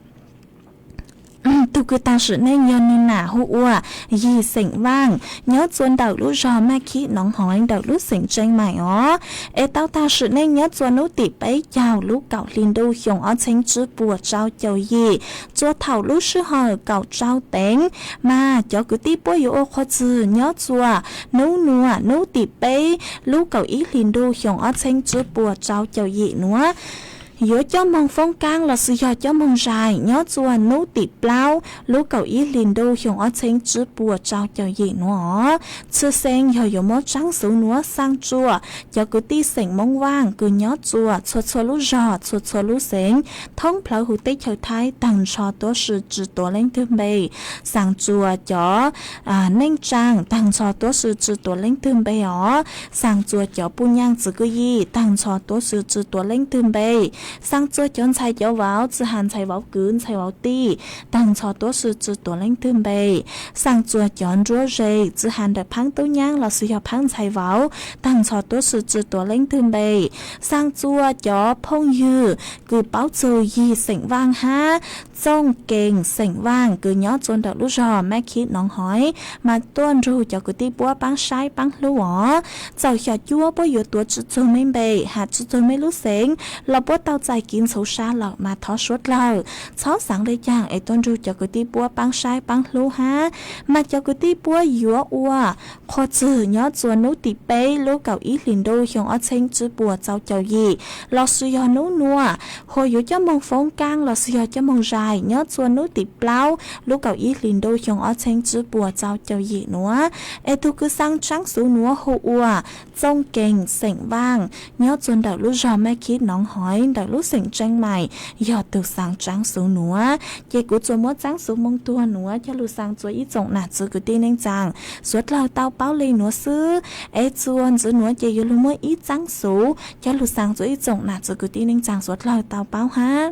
tug kws taag sim neej yog nwg nam hu ua Yig xeem Vaaj nyob txua ntawm lub zog Maj Khib Noov Hoiv ntawm lub xeem Tseej Maim os. Es tau taag sim neej nyob txua nub tim peb caug lub kaum hli ntuj xyoo ob txheeb tsib puas tsau caum yim, txua thaum lub sij hawm kaum tsau teev. Mas cov kwv tij puab yuav ua qhua txwg nyob txua nub nuav nub tim peb lub kaum ib hli ntuj xyoo ob txheeb tsib puas tsau caum yim nuav yuav coj moog foob kaab lossis yog coj moog zais nyob txua nub tim plaub lub kaum ib hli ntuj xyoo ob txheeb tsib puas tsau caum yim nuav os. Txhwj xeeb yog yuav muab tsaab xuv nuav xaa tsua cov kwv tij xeem Moob Vaaj kws nyob txua txhua txhua lub zog txhua txhua lub xeev thoob plawg huv teb chaws Thaib taag nrho tuab si tsi tuav leej twg npe. Xaa tsua cov neej tsaa taag nrho tuab si tsi tuav leej twg npe os. Xaa tsua cov puj nyaaj txwv kwj yij taag nrho tuab si tsi tuav leej twg npe. Xaa tsua cov ntxhais cov vauv txwj has ntxhais vauv kwv ntxhais vauv tij taag nrho tuab si tsi tuav leej twg npe. Xaa tsua cov nruab ze txwj has ntawm phaab tub nyaab lossis yog phaab ntxhais vauv taag nrho tuab si tsi tuav leej twg npe. Xaa tsua cov phooj ywg kws paub txug Yig xeem Vaaj hab Txooj Kees xeem Vaaj kws nyob txua ntawm lub zog Maj Khib Noov Hoiv mas tuaj nrug cov kwv tij puab paab saib paab hlub os. Txawm xyom cuab puab yuav tuav tsi txug mej npe has tsi txug mej lub xeev los puab tau txais kiv ntxhuv sa lawm mas thov suav dlawg txhob xaav le caag es tuaj nrug cov kwv tij puab paab saib paab hlub hab. Mas cov kwv tij puab yuav ua qhua txwg nyob txua nub tim peb lub kaum ib hli ntuj xyoo ob txheeb tsib puas tsau caum yim lossis yog nub nuav hu yuav coj moog foob kaab lossis yog coj moog zais nyob txua nub tim plaub lub kaum ib hli ntuj xyoo ob txheeb tsib puas tsau caum yim nuav. Es tug kws xaa tsaab xuv nuav hu ua Txooj Kees xeem Vaaj nyob txua ntawm lub zog Maj Khib Noov Hoiv ntawm lub xeem Tseej Maim yog tug xaa tsaab xuv nuav. Ces kuv tsuas muab tsaab xuv moo tuag nuav coj lug xaa tsua ib tsoom nam txwv kwv tij neej tsaa suav dlawg tau paub le nuav xwb. Es txuas ntxiv nuav ces yuav lug muab ib tsaab xuv coj lug xaa tsua ib tsoom nam txwv kwv tij neej tsaa suav dlawg tau paub hab.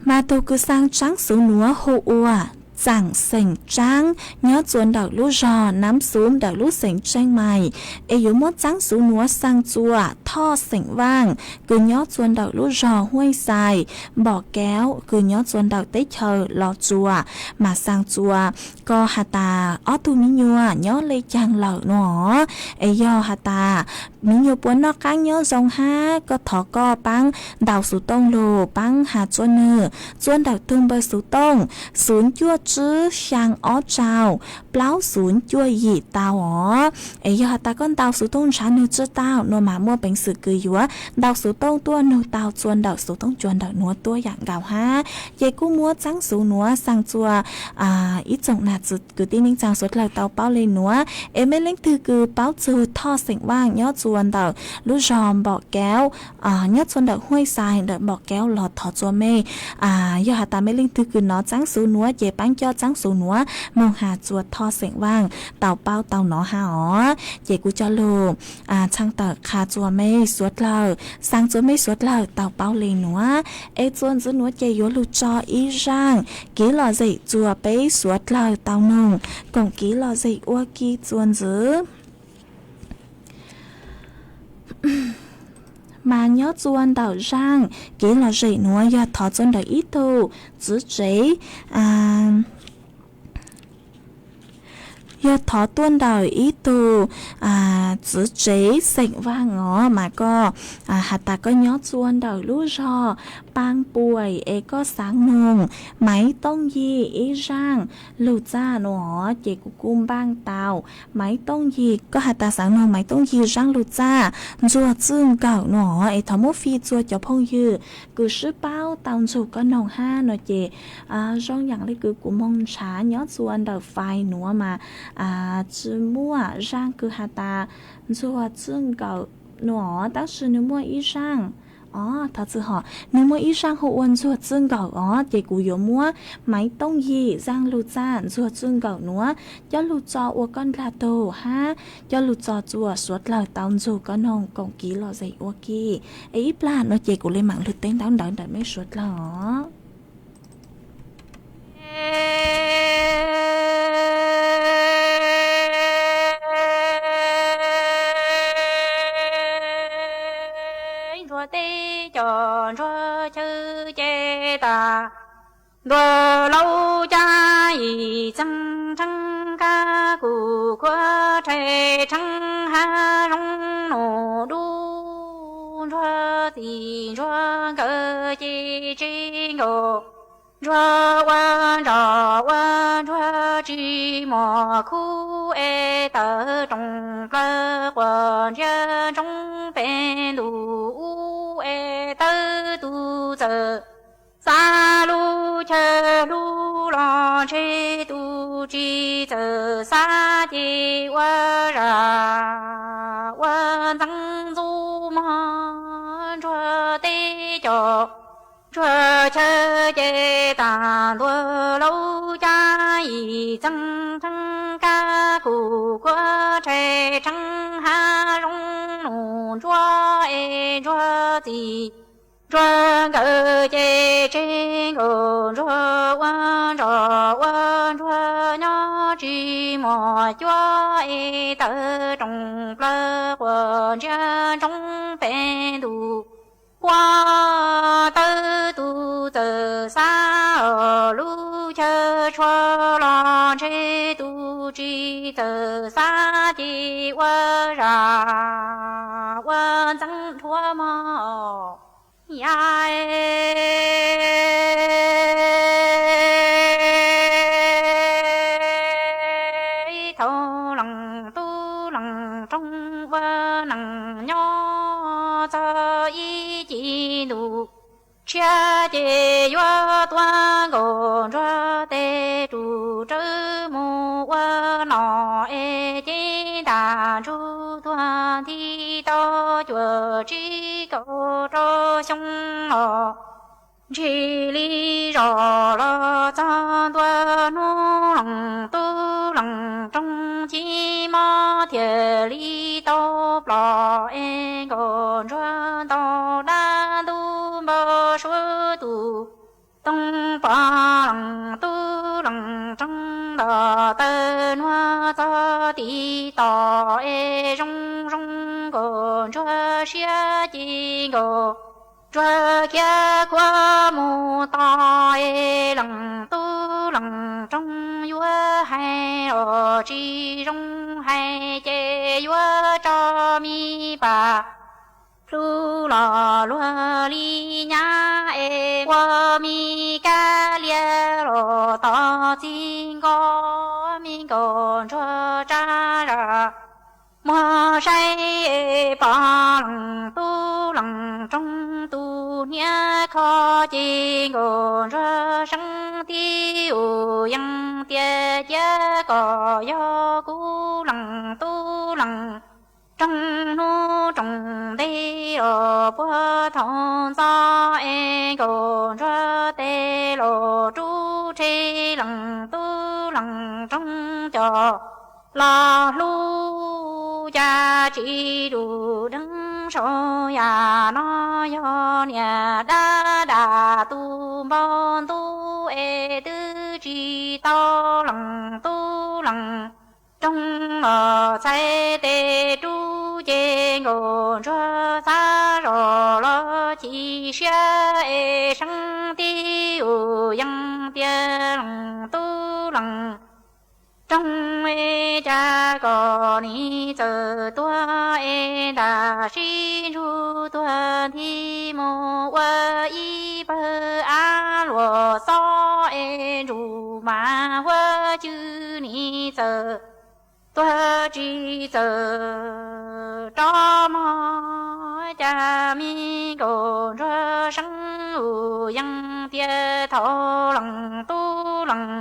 Mas tug kws xaa tsaab xuv nuav hu ua Txaam xeem Tsaab nyob txua ntawm lub zog Naab Xuv ntawm lub xeem Tseej Maim. Es yuav muab tsaab xuv nuav xaa tsua Thoj xeem Vaaj kws nyob txua ntawm lub zog Huaj Xais, Npom Kaub kws nyob txua ntawm teb chaws Los Tsuas. Mas xaa tsua koj has tas ob tug miv nyuas nyob le caag lawm nuav, es yog has tas miv nyuas puas noj qaab nyob zoo hab koj thov koj paab ntaus xuv tooj lug paab has tsua nwg tsua ntawm tug npawb xuv tooj xuv cuaj tsib xyaa ob rau plaub xuv cuaj yim tau os. Es yog has tas koj ntaus xuv tooj nrhav nwg tsi tau nuav mas muaj peev xwm kws yuav ntaus xuv tooj tuaj nug tau tsua ntawm xuv tooj tsua ntawm nuav tuab yaam nkaus hab. Ces kuj muab tsaab xuv nuav xaa tsua ib tsoom nam txwv kwv tij neej tsaa suav dlawg tau paub le nuav. Es mej leej twg kws paub txug Thoj xeem Vaaj nyob tsua ntawm lub zog Npom Kaub nyob tsua ntawm Huaj Xais ntawm Npom Kaub los thov tsua mej. Yog has tas mej leej twg kws nov tsaab xuv nuav ces paab coj tsaab xuv nuav moog has tsua Thoj xeem Vaaj tau paub tau nov hab os. Ces kuv coj lug txhaj tawm qha tsua mej suav dlawg, xaa tsua mej suav dlawg tau paub le nuav. Es tsua ntxiv nuav ces yuav lug tso ib zaaj kev lom zem tsua peb suav dlawg tau noog koom kev lom zem ua ke tsua ntxiv. Mas nyob tsua ntawm zaaj kev lom zem nuav yog thov tsua ntawm ib tug txiv tsev, Yog thov tuaj ntawm ib tug txiv tsev xeem Vaj os mas koj has tas koj nyob txua ntawm lub zog Paj Puam es koj xaav noog Maiv Tooj Yig ib zaaj lug txaj no os, ces kuv kuj npaaj tau Maiv Tooj Yig, koj has tas xaav noog Maiv Tooj Yig zaaj lug txaj Ntxuag Txwj Nkawm no os, es thov muab fij txua cov phooj ywg kws sib paub tau ntxug koj noog hab no ces zoo yaam le kws kuv moog ntshav nyob txua ntawm fais nuav mas tsi muaj zaaj kws has tas Ntxuag Txwj Nkawm no os, tab sis nwg muaj ib zaaj os, thov txwm hom, nwg muaj ib zaaj hu ua Ntxuag Txwj Nkawm os, ces kuv yuav muab Maiv Tooj Yig zaaj lug txaj Ntxuag Txwj Nkawm nuav coj lug tso ua koj dlaag tug hab coj lug tso txua suav dlawg tau ntxug koj noog koom kiv lom zem ua ke. Es ib plag no ces kuv le maam lug teb ntaub ntawv ntawm mej suav dlawg os. Ntsuag teb cov ntsuag chaw ces tas ntua laub caj yim txeeg rheeb kab kuj kuav rhais rheeb hab zoo num dub. Ntsuag txij ntsuag nkawm ces tsis nkaus, ntsuag ua ntsoj ua ntsuag tsis muaj khub es tawv roos plawg quas ntsiag ntsoov pes ntuj ub es tawv tus txawm xav lub chaw hlub los ntshe tus tsis txawm xav ces ua zam ua ntxeev ntxub mog. Ntsuag teb cov ntsuag chaw ces tas ntua laub caj yim txeeg rheeb kab kuj kuav rhais rheeb hab zoo num ntsuag es ntsuag txij ntsuag nkawm ces tseg nkaus, ntsuag ua ntsoj ua ntsuag nyob tsis muaj cuab es tawv roos plawg quas ntsiag ntsoov pes ntuj ua tawv tus txawm xav lub chaw tshua los ntshe tus tsis txawm xav ces ua zam ua ntxeev dhuav mog. Ya thaum leej tub leej roog ua neej nyob txog ib ci ntuj tshiab ces yuav tuaj nkaus ntsuag tes rus rawv mus ua nom es cev ntaj ntsug tuag nthi tau cuaj tsib kaum rau xyoo los ntshis li zog los txog ntua hnub leej tub leej roog ci mob thiaj li tau plom es nkaus ntsuag ntau dab ntub npau suav tus toog pom leej tub leej roog los taw nuag txog ti tom es zoo zoo nkaus ntsuag siab ci nkaus ntsuag khiav kuav mus tos es leej tub leej roog yuav hais los tsis zoo hais ces yuav tso mi pas plhu los luag li nyab es ua mi kab liag los tos txij nkoj mi nkaus ntsuag tsa zam muag saib es pom leej tub leej roog tus hniav kho ci nkaus ntsuag seeb tib ua yees tias cia kom yog kuv leej tub leej roog hnub roos ntej los puag thaum ntxov es nkaus ntsuag tes los rub rhe leej tub leej roog cov los hlub cas tsis dub deev saum yam no yog niam dab dam tus npau ntuj es twb tsis tau leej tub leej roog los txhais tes rub ces nkaus ntsuag xav zoj los chim siab es seeb tib ua yees tias leej tub leej roog es Kom nim txawm tuag es ntam sib ntsug tuag nthi mus ua ib pawg av luam xob es ntsuj mas huab cwj nim txawm tuag tsis txawm rov mog. Cas me nkauj ntsuag seeb ua yees tias thaum leej tub leej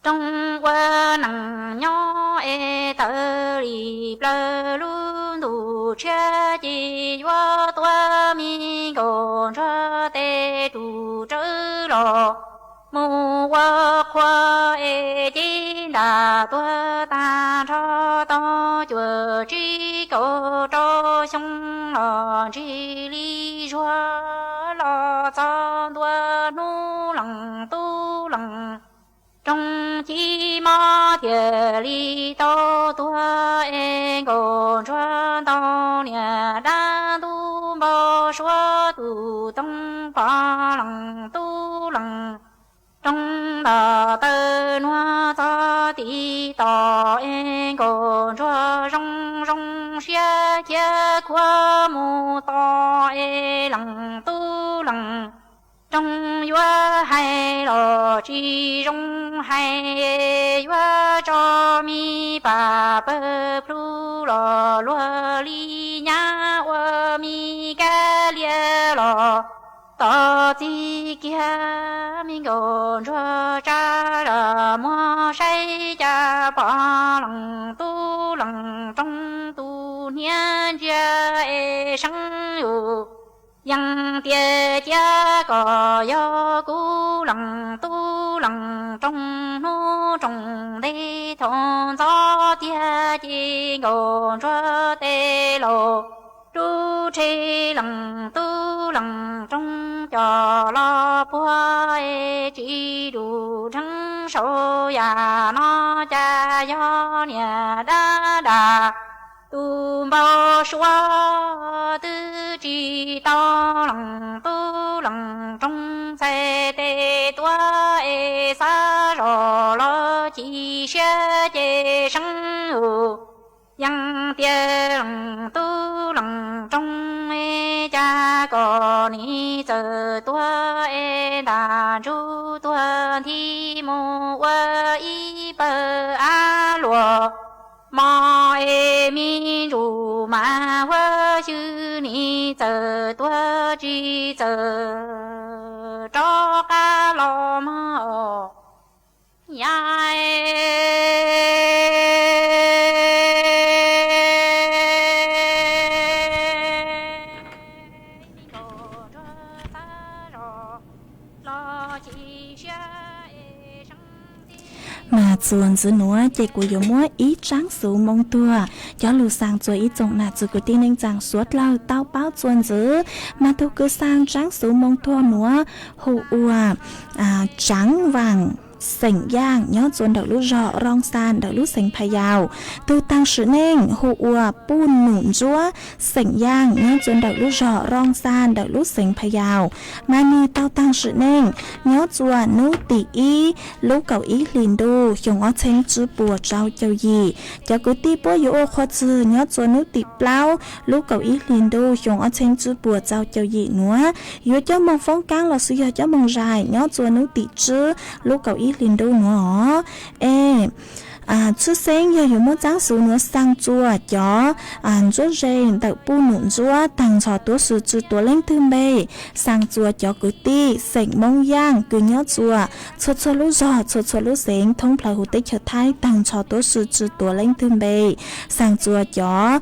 roog ua neej nyob es tawm li plaws lub ntuj tshiab ces yuav tua me nkauj ntsuag tes tus rawv los mus ua qhua es ces nram tuag tag nrho tau cuaj tsib kaum rau xyoo los ntsig li zuag los txog ntua hnub leej tub leej roog ci mob thiaj li tau tuag es nkauj ntsuag ntau niam dab ntub npau suav tus toog pom leej tub leej roog ntam taw nuag txog tim tos es nkauj ntsuag zoo zoo siab khiav khuav mus tos es leej tub leej roog yuav hais los tsis zoo hais, yuav tso me pas pawg plhu los luag li nyab ua me kab lias los tos txij kiag me nkauj ntsuag tsa zam muag saib cas pom leej tub leej roog tus hniav ntsia es seeb ua yees tias cia kom yog kuv leej tub leej roog hnub rooj ntej thaum ntxov tiag ces nkauj ntsuag tes laus rub rhe leej tub leej roog coj los puag es tsis dub dheev saum yam no cas yog niam dab dab tus npau suav twb tsis tau leej tub leej roog txhais tes tuav es xav zoj los chim siab ces seeb ua yees tias leej tub leej roog es cas kom nim txawm tuag es ntam ntsug tuag nthi mus ua ib pawg av luam mos es me ntsuj mas huab xyw nim txawm tuag tsis txawm rov qab los mog. Ya Mas txuas ntxiv nuav ces kuv yuav muab ib tsaab xuv moo tuag cov lug xaa txuas ib tsoom nam txiv kwv tij neej tsaa suav dlawg tau paub txuas ntxiv. Mas tug kws xaa tsaab xuv moo tuag nuav hu ua Tsaav Vaam, xeem Yaaj, nyob txuas ntawm lub zog Rooj Xaa ntawm lub xeev Pha Yau. Tug taag sim neej hu ua Puj Num Ntsuab, xeem Yaaj, nyob txuas ntawm lub zog Rooj Xaa ntawm lub xeev Pha Yau. Mas nwg tau taag sim neej nyob txuas nub tim ib lub kaum ib hlis ntuj xyoo ob txheeb tsib puas rau caum yim. Cov kwv tij puab yuav ua qhua txwg nyob txuas nub tim plaub lub kaum ib hlis ntuj xyoo ob txheeb tsib puas rau caum yim nuav. Yuav coj moog foob kaab los xwb yog coj moog zais nyob txuas nub tim tsib lub kaum ib hlis ntuj nuav os. Es tshwj xeeb yog yuav muab tsaab xuv nuav xaa txuas cov ntsuab ze ntawm Puj Num Ntsuab taag nrho tuab si tsi tuav leej twg npe, xaa txuas cov kwv tij xeem Moob Yaaj kws nyob txuas txhua txhua lub zog txhua txhua lub xeev thoob plawg huv teb chaws Thaib taag nrho tuab si tsi tuav leej twg npe, xaa txuas cov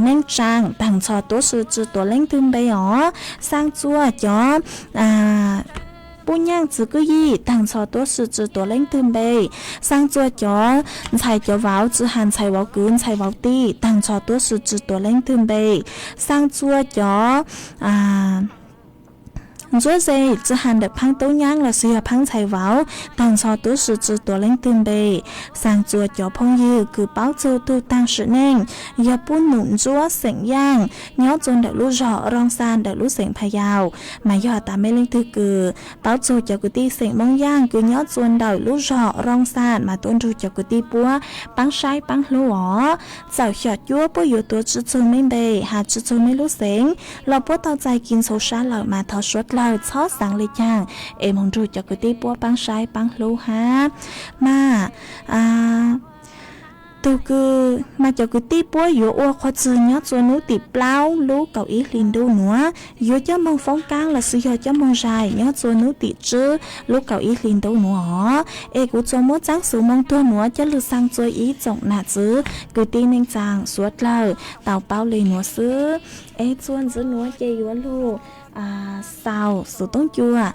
neej tsaa taag nrho tuab si tsi tuav leej twg npe os. Xaa txuas cov Puj Nyaaj txwv kwj yim taag nrho tuab si tsi tuav leej twg npe. Xaa txuas cov ntxhais cov vauv tsi has ntxhais vauv kwv ntxhais vauv tij taag nrho tuab si tsi tuav leej twg npe. Xaa txuas cov Ntsuab ze tsi has ntawm pheej tub nyab los sis yog pheej ntxhais vauv, tag nrho tub si tsi tuav leej twg npe, xaa txua cov phooj ywg kws paub txug tug taag sim neej, yog puab num Ntsuab xeem Yaaj, nyob txua ntawm lub zog Rooj Xaj ntawm lub xeem Phaj Yau. Mas yog tas mej leej twg kws paub txug cov kwv tij xeem Moob Yaaj kws nyob txua ntawm lub zog Rooj Xaj mas tuaj nrug cov kwv tij puab paab saib paab hlub os. Txawm xyom cuab puab yuav tuav tsi txug mej npe has tsi txug mej lub xeem, los puab tau txais kis ntxhua sab lawm mas thov suav dlawg txhob xaav le caag es moog nrug cov kwv tij puab paab saib paab hlub hab. Mas tug kws mas cov kwv tij puab yuav ua qhua txug nyob txua nub tim plaub lub kaum ib hli ntuj nuav, yuav coj moog foob kaab los sis yog coj moog zais nyob txua nub tim tsib lub kaum ib hli ntuj nuav os. Es kuv tsuas muab txaab xuv moo tuag nuav coj lug xaa txua ib tsoom nam txiv kwv tij neej tsaa suav dlawg tau paub le nuav xwb. Es txua ntxiv nuav ces yuav lug xaus xuv toob cua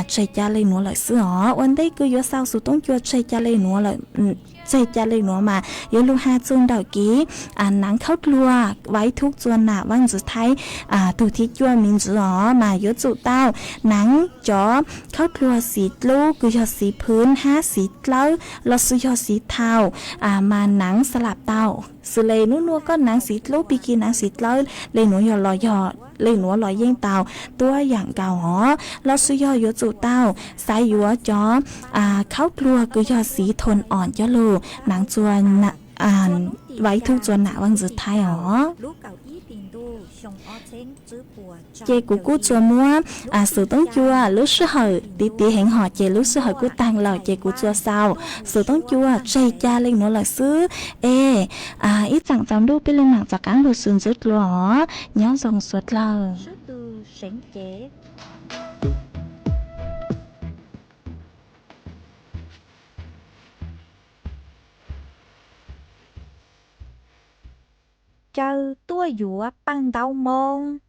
tseg ca le nuav lawm xwb os. Ua ntej kws yuav xaus xuv toob cua tseg ca le nuav lawm, tseg ca le nuav mas yuav lug has txug ntawm kiv naav khaub dluag Vaiv Thub txua nam Vaaj Ntxwv Thaib tug thib cuaj me ntsis os, mas yuav tsum tau naav cov khaub dluag xiv dlub kws yog xiv phwv hab xiv dlawb los sis yog xiv thau, mas naav xa lab tau. Xws le nub nuav koj naav xiv dlub pig kig naav xiv dlawb le nuav yog los yog le nuav los yeej tau tuab yaam nkaus os. Los sis yog yuav tsum tau xaiv yuav cov khaub dluag kws yog xiv thoos os coj lug naav txua Vaiv Thub txua nam Vaaj Ntxwv Thaib os. Ces kuv kuj txua muab xuv toob cua lub sij hawm tiv tiv heev hos ces lub sij hawm kuj taag lawm ces kuv txua xaus xuv toob cua tseg ca le nuav lawm xwb. Es ib tsaam tsaus ntuj peb lug maam rov qaab lug sib ntsib dlua os. Nyob zoo suav dlawg. Caw tuaj yuav paaj ntaub Moob.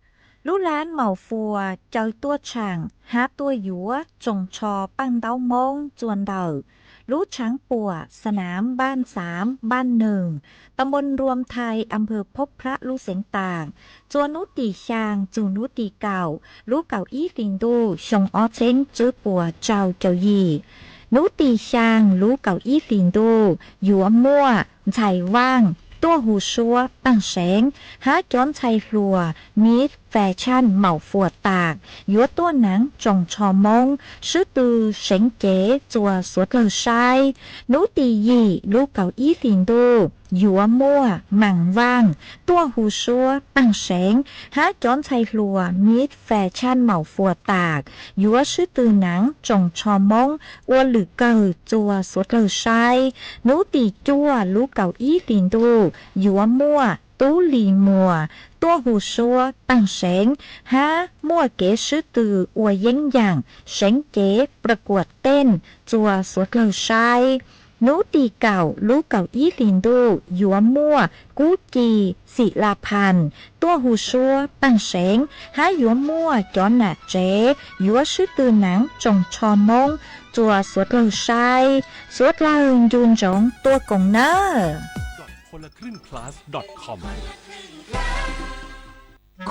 Lub laab Maum Fuas caw tuaj tshaam hab tuaj yuav tsoos tsho paaj ntaub Moob txua ntawm lub tshaav puam Xanaam Npaaj Xaav Npaaj Nwg, ta npoo Nruam Thais, am pawg Phob Phrab lub xeev Taam, txua nub tim xyaa txug nub tim kaum lub kaum ib hlis ntuj xyoo ob txheeb tswb puas rau caum yim. Nub tim xyaa lub kaum ib hlis ntuj yuav muaj ntxhais vaaj tuaj hu suab paaj seev hab cov ntxhais hluas Miss Fashion Maum Fuas Taam yuav tuaj naav tsoos tsho Moob sib tw seev cev txua suav dlawg saib. Nub tim yim lub kaum ib hlis ntuj yuav muaj maam vaaj tuaj hu suab paaj seev hab cov ntxhais hluas Miss Fashion Maum Fuas Taam yuav sib tw naav tsoos tsho Moob ua lwm kawg txua suav dlawg saib. Nub tim cuaj lub kaum ib hlis ntuj yuav muaj Tub Lis Muas tuaj hu suab paaj seev hab muaj kev sib tw ua yeeb yaam seev cev pla kuam teej txua suav dlawg saib. Nub tim kaum lub kaum ib hlis ntuj yuav muaj Kub Ci Xim La Phas tuaj hu suab paaj seev hab yuav muaj cov nam tsev yuav sib tw naav tsoos tsho Moob txua suav dlawg saib. Suav dlawg ncu ntsoov tuaj koom nawb.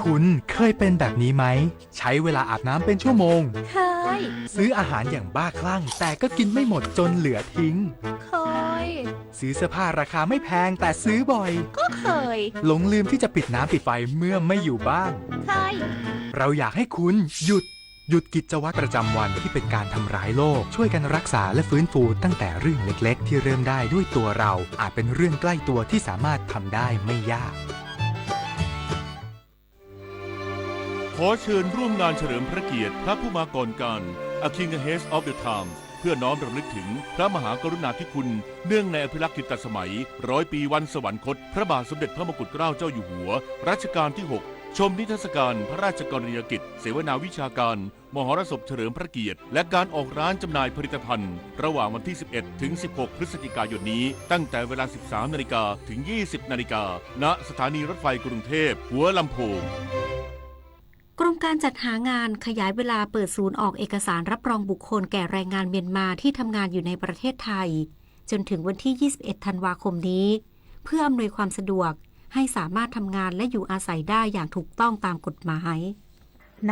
คุณเคยเป็นแบบนี้ไหม ใช้เวลาอาบน้ำเป็นชั่วโมง เคย ซื้ออาหารอย่างบ้าคลั่ง แต่ก็กินไม่หมดจนเหลือทิ้ง เคย ซื้อเสื้อผ้าราคาไม่แพงแต่ซื้อบ่อย ก็เคย หลงลืมที่จะปิดน้ำปิดไฟเมื่อไม่อยู่บ้าน เคย เราอยากให้คุณหยุด หยุดกิจวัตรประจำวันที่เป็นการทำร้ายโลก ช่วยกันรักษาและฟื้นฟูตั้งแต่เรื่องเล็กๆที่เริ่มได้ด้วยตัวเรา อาจเป็นเรื่องใกล้ตัวที่สามารถทำได้ไม่ยาก ขอเชิญร่วมงานเฉลิมพระเกียรติพระผู้มาก่อนกาล A King Ahead of the Time เพื่อน้อมรำลึกถึงพระมหากรุณาธิคุณ เนื่องในอภิรักษ์กิตติสมัย ร้อยปีวันสวรรคต พระบาทสมเด็จพระมกุฎเกล้าเจ้าอยู่หัว รัชกาลที่ หก ชมนิทรรศการพระราชกรณียกิจ เสวนาวิชาการ มหรสพเฉลิมพระเกียรติ และการออกร้านจำหน่ายผลิตภัณฑ์ ระหว่างวันที่ สิบเอ็ด ถึง สิบหก พฤศจิกายนนี้ ตั้งแต่เวลา สิบสาม นาฬิกา ถึง ยี่สิบ นาฬิกา ณ สถานีรถไฟกรุงเทพ หัวลำโพง กรมการจัดหางานขยายเวลาเปิดศูนย์ออกเอกสารรับรองบุคคลแก่แรงงานเมียนมาที่ทำงานอยู่ในประเทศไทย จนถึงวันที่ ยี่สิบเอ็ด ธันวาคมนี้ เพื่ออำนวยความสะดวกให้สามารถทำงานและอยู่อาศัยได้อย่างถูกต้องตามกฎหมาย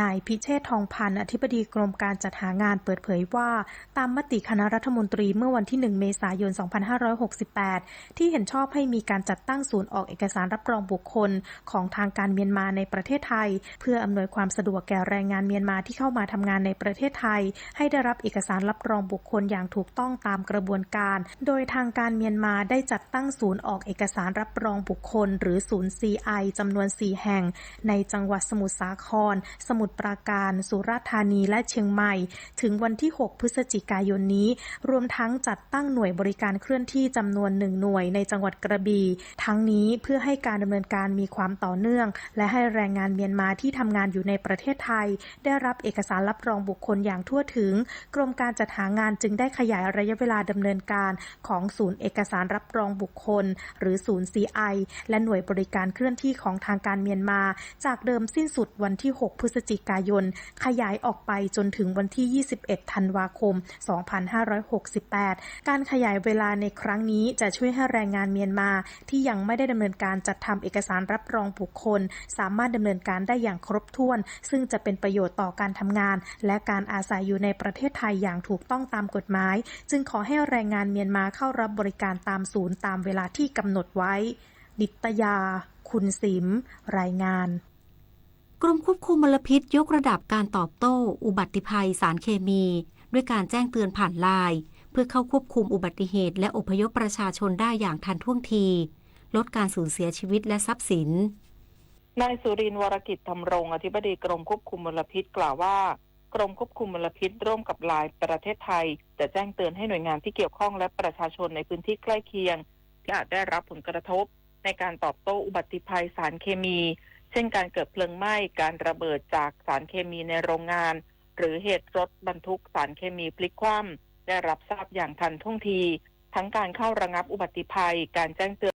นายพิเชษฐ์ ทองพันธ์ อธิบดีกรมการจัดหางาน เปิดเผยว่า ตามมติคณะรัฐมนตรีเมื่อวันที่ หนึ่ง เมษายน สองพันห้าร้อยหกสิบแปด ที่เห็นชอบให้มีการจัดตั้งศูนย์ออกเอกสารรับรองบุคคลของทางการเมียนมาในประเทศไทย เพื่ออำนวยความสะดวกแก่แรงงานเมียนมาที่เข้ามาทำงานในประเทศไทย ให้ได้รับเอกสารรับรองบุคคลอย่างถูกต้องตามกระบวนการ โดยทางการเมียนมาได้จัดตั้งศูนย์ออกเอกสารรับรองบุคคล หรือศูนย์ ซีไอ จำนวน สี่ แห่ง ในจังหวัดสมุทรสาคร สมุทรปราการ สุราษฎร์ธานี และเชียงใหม่ ถึงวันที่ หก พฤศจิกายนนี้ รวมทั้งจัดตั้งหน่วยบริการเคลื่อนที่จำนวน หนึ่ง หน่วยในจังหวัดกระบี่ ทั้งนี้เพื่อให้การดำเนินการมีความต่อเนื่อง และให้แรงงานเมียนมาที่ทำงานอยู่ในประเทศไทย ได้รับเอกสารรับรองบุคคลอย่างทั่วถึง กรมการจัดหางานจึงได้ขยายระยะเวลาดำเนินการของศูนย์เอกสารรับรองบุคคล หรือศูนย์ ซีไอ และหน่วยบริการเคลื่อนที่ของทางการเมียนมา จากเดิมสิ้นสุดวันที่ หก พฤศจิกายน ขยายออกไปจนถึงวันที่ ยี่สิบเอ็ด ธันวาคม สองพันห้าร้อยหกสิบแปด การขยายเวลาในครั้งนี้จะช่วยให้แรงงานเมียนมาที่ยังไม่ได้ดำเนินการจัดทำเอกสารรับรองบุคคล สามารถดำเนินการได้อย่างครบถ้วน ซึ่งจะเป็นประโยชน์ต่อการทำงาน และการอาศัยอยู่ในประเทศไทยอย่างถูกต้องตามกฎหมาย จึงขอให้แรงงานเมียนมาเข้ารับบริการตามศูนย์ตามเวลาที่กำหนดไว้ นิตยา คุณสิม รายงาน กรมควบคุมมลพิษยกระดับการตอบโต้อุบัติภัยสารเคมี ด้วยการแจ้งเตือนผ่านไลน์ เพื่อเข้าควบคุมอุบัติเหตุและอพยพประชาชนได้อย่างทันท่วงที ลดการสูญเสียชีวิตและทรัพย์สิน นายสุรินทร์ วรกิจธำรง อธิบดีกรมควบคุมมลพิษ กล่าวว่า กรมควบคุมมลพิษร่วมกับไลน์ประเทศไทย จะแจ้งเตือนให้หน่วยงานที่เกี่ยวข้องและประชาชนในพื้นที่ใกล้เคียง ที่อาจได้รับผลกระทบในการตอบโต้อุบัติภัยสารเคมี เช่นการเกิดเพลิงไหม้ การระเบิดจากสารเคมีในโรงงาน หรือเหตุรถบรรทุกสารเคมีพลิกคว่ำ ได้รับทราบอย่างทันท่วงที ทั้งการเข้าระงับอุบัติภัย การแจ้งเตือน